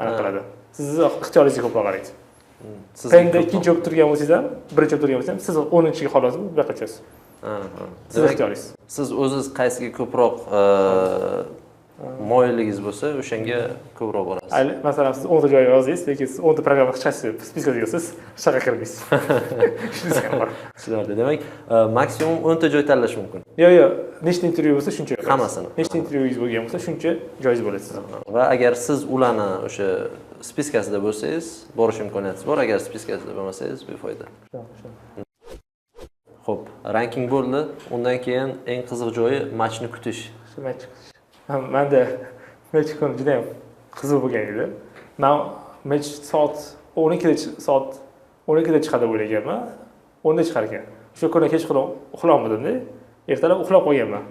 anaqa qiladi. Sizni ixtiyoringizga ko'proq qaraydi. Pennda ikkinchi bo'lib turgan bo'lsangiz ham, birinchi bo'lib turgan bo'lsangiz ham, siz 10-ga xohlasiz, bu yoqqa tushasiz. Siz ixtiyoringiz. Siz o'zingiz qaysiga ko'proq moyilligingiz bo'lsa, o'shanga ko'proq borasiz. Masalan, siz 10 ta joyga yozdingiz, lekin siz 10 ta programma hech qaysi списка degasiz, hech qayerga kirmaysiz. Shunisi ham bor. Tushunarli. Demak, maksimum 10 ta joy tanlash mumkin. Yo'q, nechta intervyu bo'lsa shuncha. Hammasini. Nechta intervyuingiz bo'lgan bo'lsa, shuncha joyingiz bo'ladi sizning. Va agar siz ularni o'sha списка sida bo'lsangiz, borish imkoniyatingiz bor. Agar списка sida bo'lmasangiz, befoyda. Xo'p, ranking bo'ldi. Undan keyin eng qiziq joyi matchni kutish. Shu match. Manda match kuni juda ham qiziq bo'lgan edi. Man match soat 12da, soat 12da chiqadi deb o'ylaganman. 10da chiqar ekan. O'sha kuni kechqurun uxlolmadimda. Ertalab uxlab qolganman.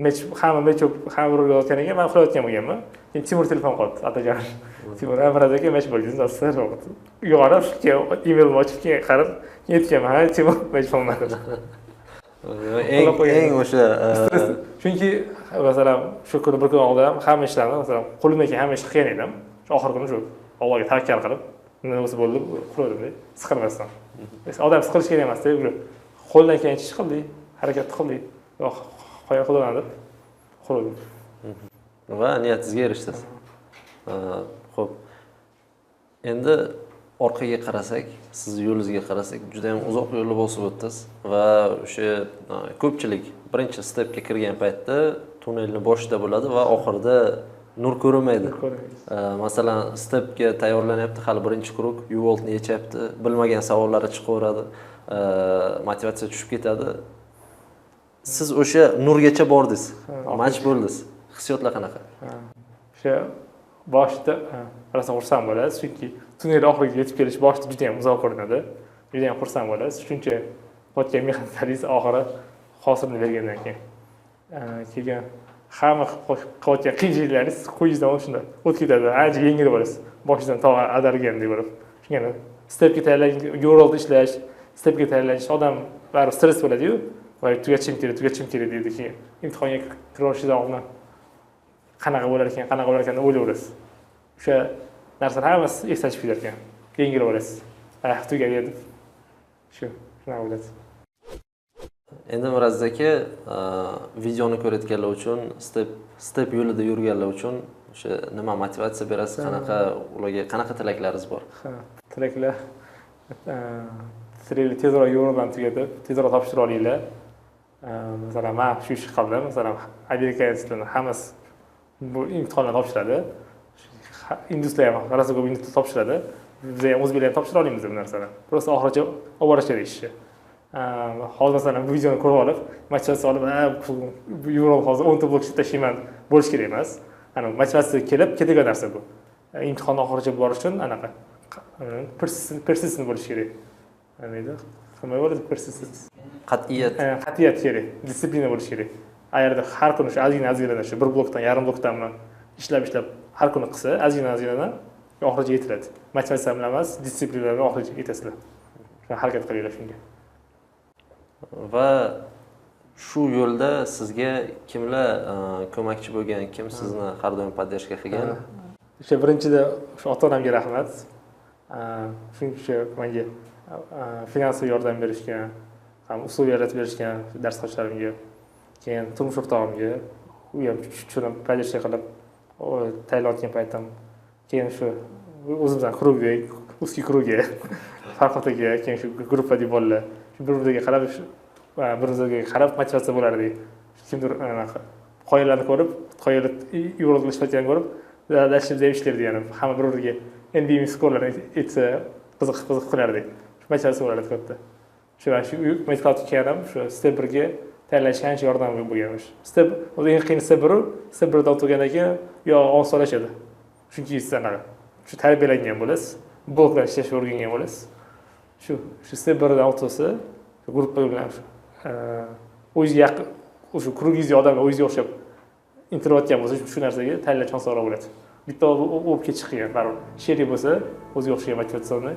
Match hamma match hamma bir yotgan ekan, man uxlayotgan bo'lganman. Keyin Timur telefon qildi, Atajon. Timur Miraz aka, match bo'ldi. Uyg'onib, keyin emailni ochib, keyin qarab, keyin aytganman, ha, Timur, match bo'lmadi. Eng o'sha Chunki masalan, shu kuni bir kun oldin ham hamma ishlarni, masalan, qo'limdan kelgan hamma ishni qilgan edim. Shu oxirgi kuni shu Allohga tavakkal qilib, nima bo'lsa bo'ldi, uxladim, siqilmasdan. Odam siqilish kerak emasda, qo'ldan kelgancha ish qildik, harakat qildik. Yo'q, qo'ya xudodan deb uxladim. Va niyatingizga erishdingiz. Xo'p. Endi orqaga qarasak, sizni yo'lingizga qarasak, juda ham uzoq yo'lni bosib o'tdingiz va o'sha ko'pchilik birinchi stepga kirgan paytda tunnelni boshida bo'ladi va oxirida nur ko'rinmaydi. Masalan, stepga tayyorlanyapti, hali birinchi круг, UWorldni yechyapti, bilmagan savollari chiqaveradi, motivatsiya tushib ketadi. Siz o'sha nurgacha bordingiz, match bo'ldingiz. Hissiyotlar qanaqa? O'sha boshida rosa xursand bo'lasiz, chunki tunnel oxiriga yetib kelish boshida juda ham uzoq ko'rinadi. Juda ham xursand bo'lasiz. Shuncha botgan mehnatlaringiz oxiri hosilni bergandan keyin. Keyin hamma qilayotgan qiyinchiliklaringiz qo'lingizdan shunda o'tib ketadi. Ancha yengil bo'lasiz. Boshidan tog' ag'dargandek bo'lib. Shunga stepga tayyorlanish, UWorld ishlash, stepga tayyorlanish odam baribir stress bo'ladi-yu. Voy, tugatishim kerak, tugatishim kerak deydi. Keyin imtihonga kirishdan oldin qanaqa bo'lar ekan, qanaqa bo'lar ekan deb o'ylayverasiz. O'sha narsalar hammasi esdan chiqib ketar ekan. Yengil bo'lasiz. Ah, tugadi deb. Shu, shunaqa bo'ladi. Endi Miraziz aka, videoni ko'rayotganlar uchun, step yo'lida yurganlar uchun o'sha nima motivatsiya berasiz, qanaqa ularga qanaqa tilaklaringiz bor? Ha, tilaklar, tilaklar tezroq yo'ldan tugatib, tezroq topshira olinglar. Masalan, men shu ishni qildim, masalan, amerikaliklarning hammasi bu imtihonlarni topshiradi. Induslar ham rosa ko'p induslar topshiradi. Biz ham o'zbeklar ham topshira olamiz bu narsani. Просто oxirigacha olib borish kerak ishni. Hozir masalan bu videoni ko'rib olib, motivatsiya olib, bu UWorld hozir 10 ta blok ishlab tashlayman bo'lish kerak emas. Ana motivatsiya kelib ketadigan narsa bu. Imtihonni oxirigacha borish uchun anaqa persistent bo'lish kerak. Nima edi? Nima bo'ladi persistent? Qat'iyat. Qat'iyat kerak, дисциплина bo'lish kerak. Agarda har kuni shu ozgina ozgina shu bir blokdan, yarim blokdanmi ishlab ishlab har kuni qilsa, ozgina ozginadan oxirigacha yetiladi. Motivatsiya bilan emas, дисциплина bilan oxirigacha yetasizlar. Harakat qilinglar shunga. Va shu yo'lda sizga kimlar ko'makchi bo'lgan, kim sizni har doim поддержка qilgan? O'sha birinchida o'sha ota-onamga rahmat. Chunki menga finansiy yordam berishgan, ham usul yaratib berishgan dars xarjlarimga. Keyin turmush o'rtog'imga, u ham tushunib, поддержка qilib, tayyorlayotgan paytim. Keyin shu o'zimizdan круг ga, узкий круг ga, Farhod aka, keyin shu gruppadagi bolalar, shu bir-biriga qarab, bir-biriga qarab motivatsiya bo'lardik. Kimdir anaqa qoyalarni ko'rib, qoyalar UWorld ishlayotganini ko'rib, dashib deb ishlardi, ya'ni hamma bir-biriga NBME skorlarni aytsa, qiziq qiziq qilardik. Shu motivatsiya bo'lardi katta. Shu mana shu motivatsiya kelganim, shu step 1ga tayyorlashga ancha yordam bo'lgan o'sha. Step, o'zi eng qiyin step 1, step 1dan o'tgandan keyin yo osonlashadi. Chunki siz anaqa shu tarbiyalangan bo'lasiz, bloklar ishlashga o'rgangan bo'lasiz. Shu step 1dan o'tsa, shu gruppa bilan shu o'zingizga yaqin, o'sha круг ingizga odamlar o'zingizga o'xshab intilayotgan bo'lsa, shu narsaga tayyorlash osonroq bo'ladi. Bitta o'lib ketish qiyin, baribir sherik bo'lsa, o'ziga o'xshagan motivatsiyani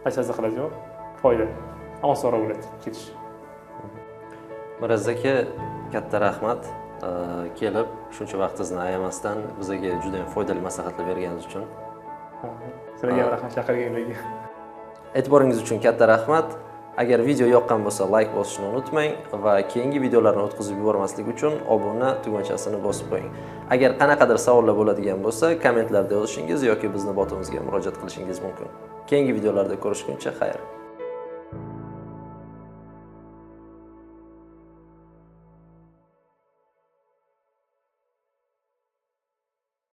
motivatsiya qiladigan foyda osonroq bo'ladi ketish. Miraziz aka, katta rahmat. Kelib shuncha vaqtingizni ayamasdan bizga juda ham foydali maslahatlar berganingiz uchun. Sizlarga ham rahmat chaqirganligiga. E'tiboringiz uchun katta rahmat. Agar video yoqqan bo'lsa, like bosishni unutmang va keyingi videolarni o'tkazib yubormaslik uchun obuna tugmachasini bosib qo'ying. Agar qanaqadir savollar bo'ladigan bo'lsa, kommentlarda yozishingiz yoki bizni botimizga murojaat qilishingiz mumkin. Keyingi videolarda ko'rishguncha xayr.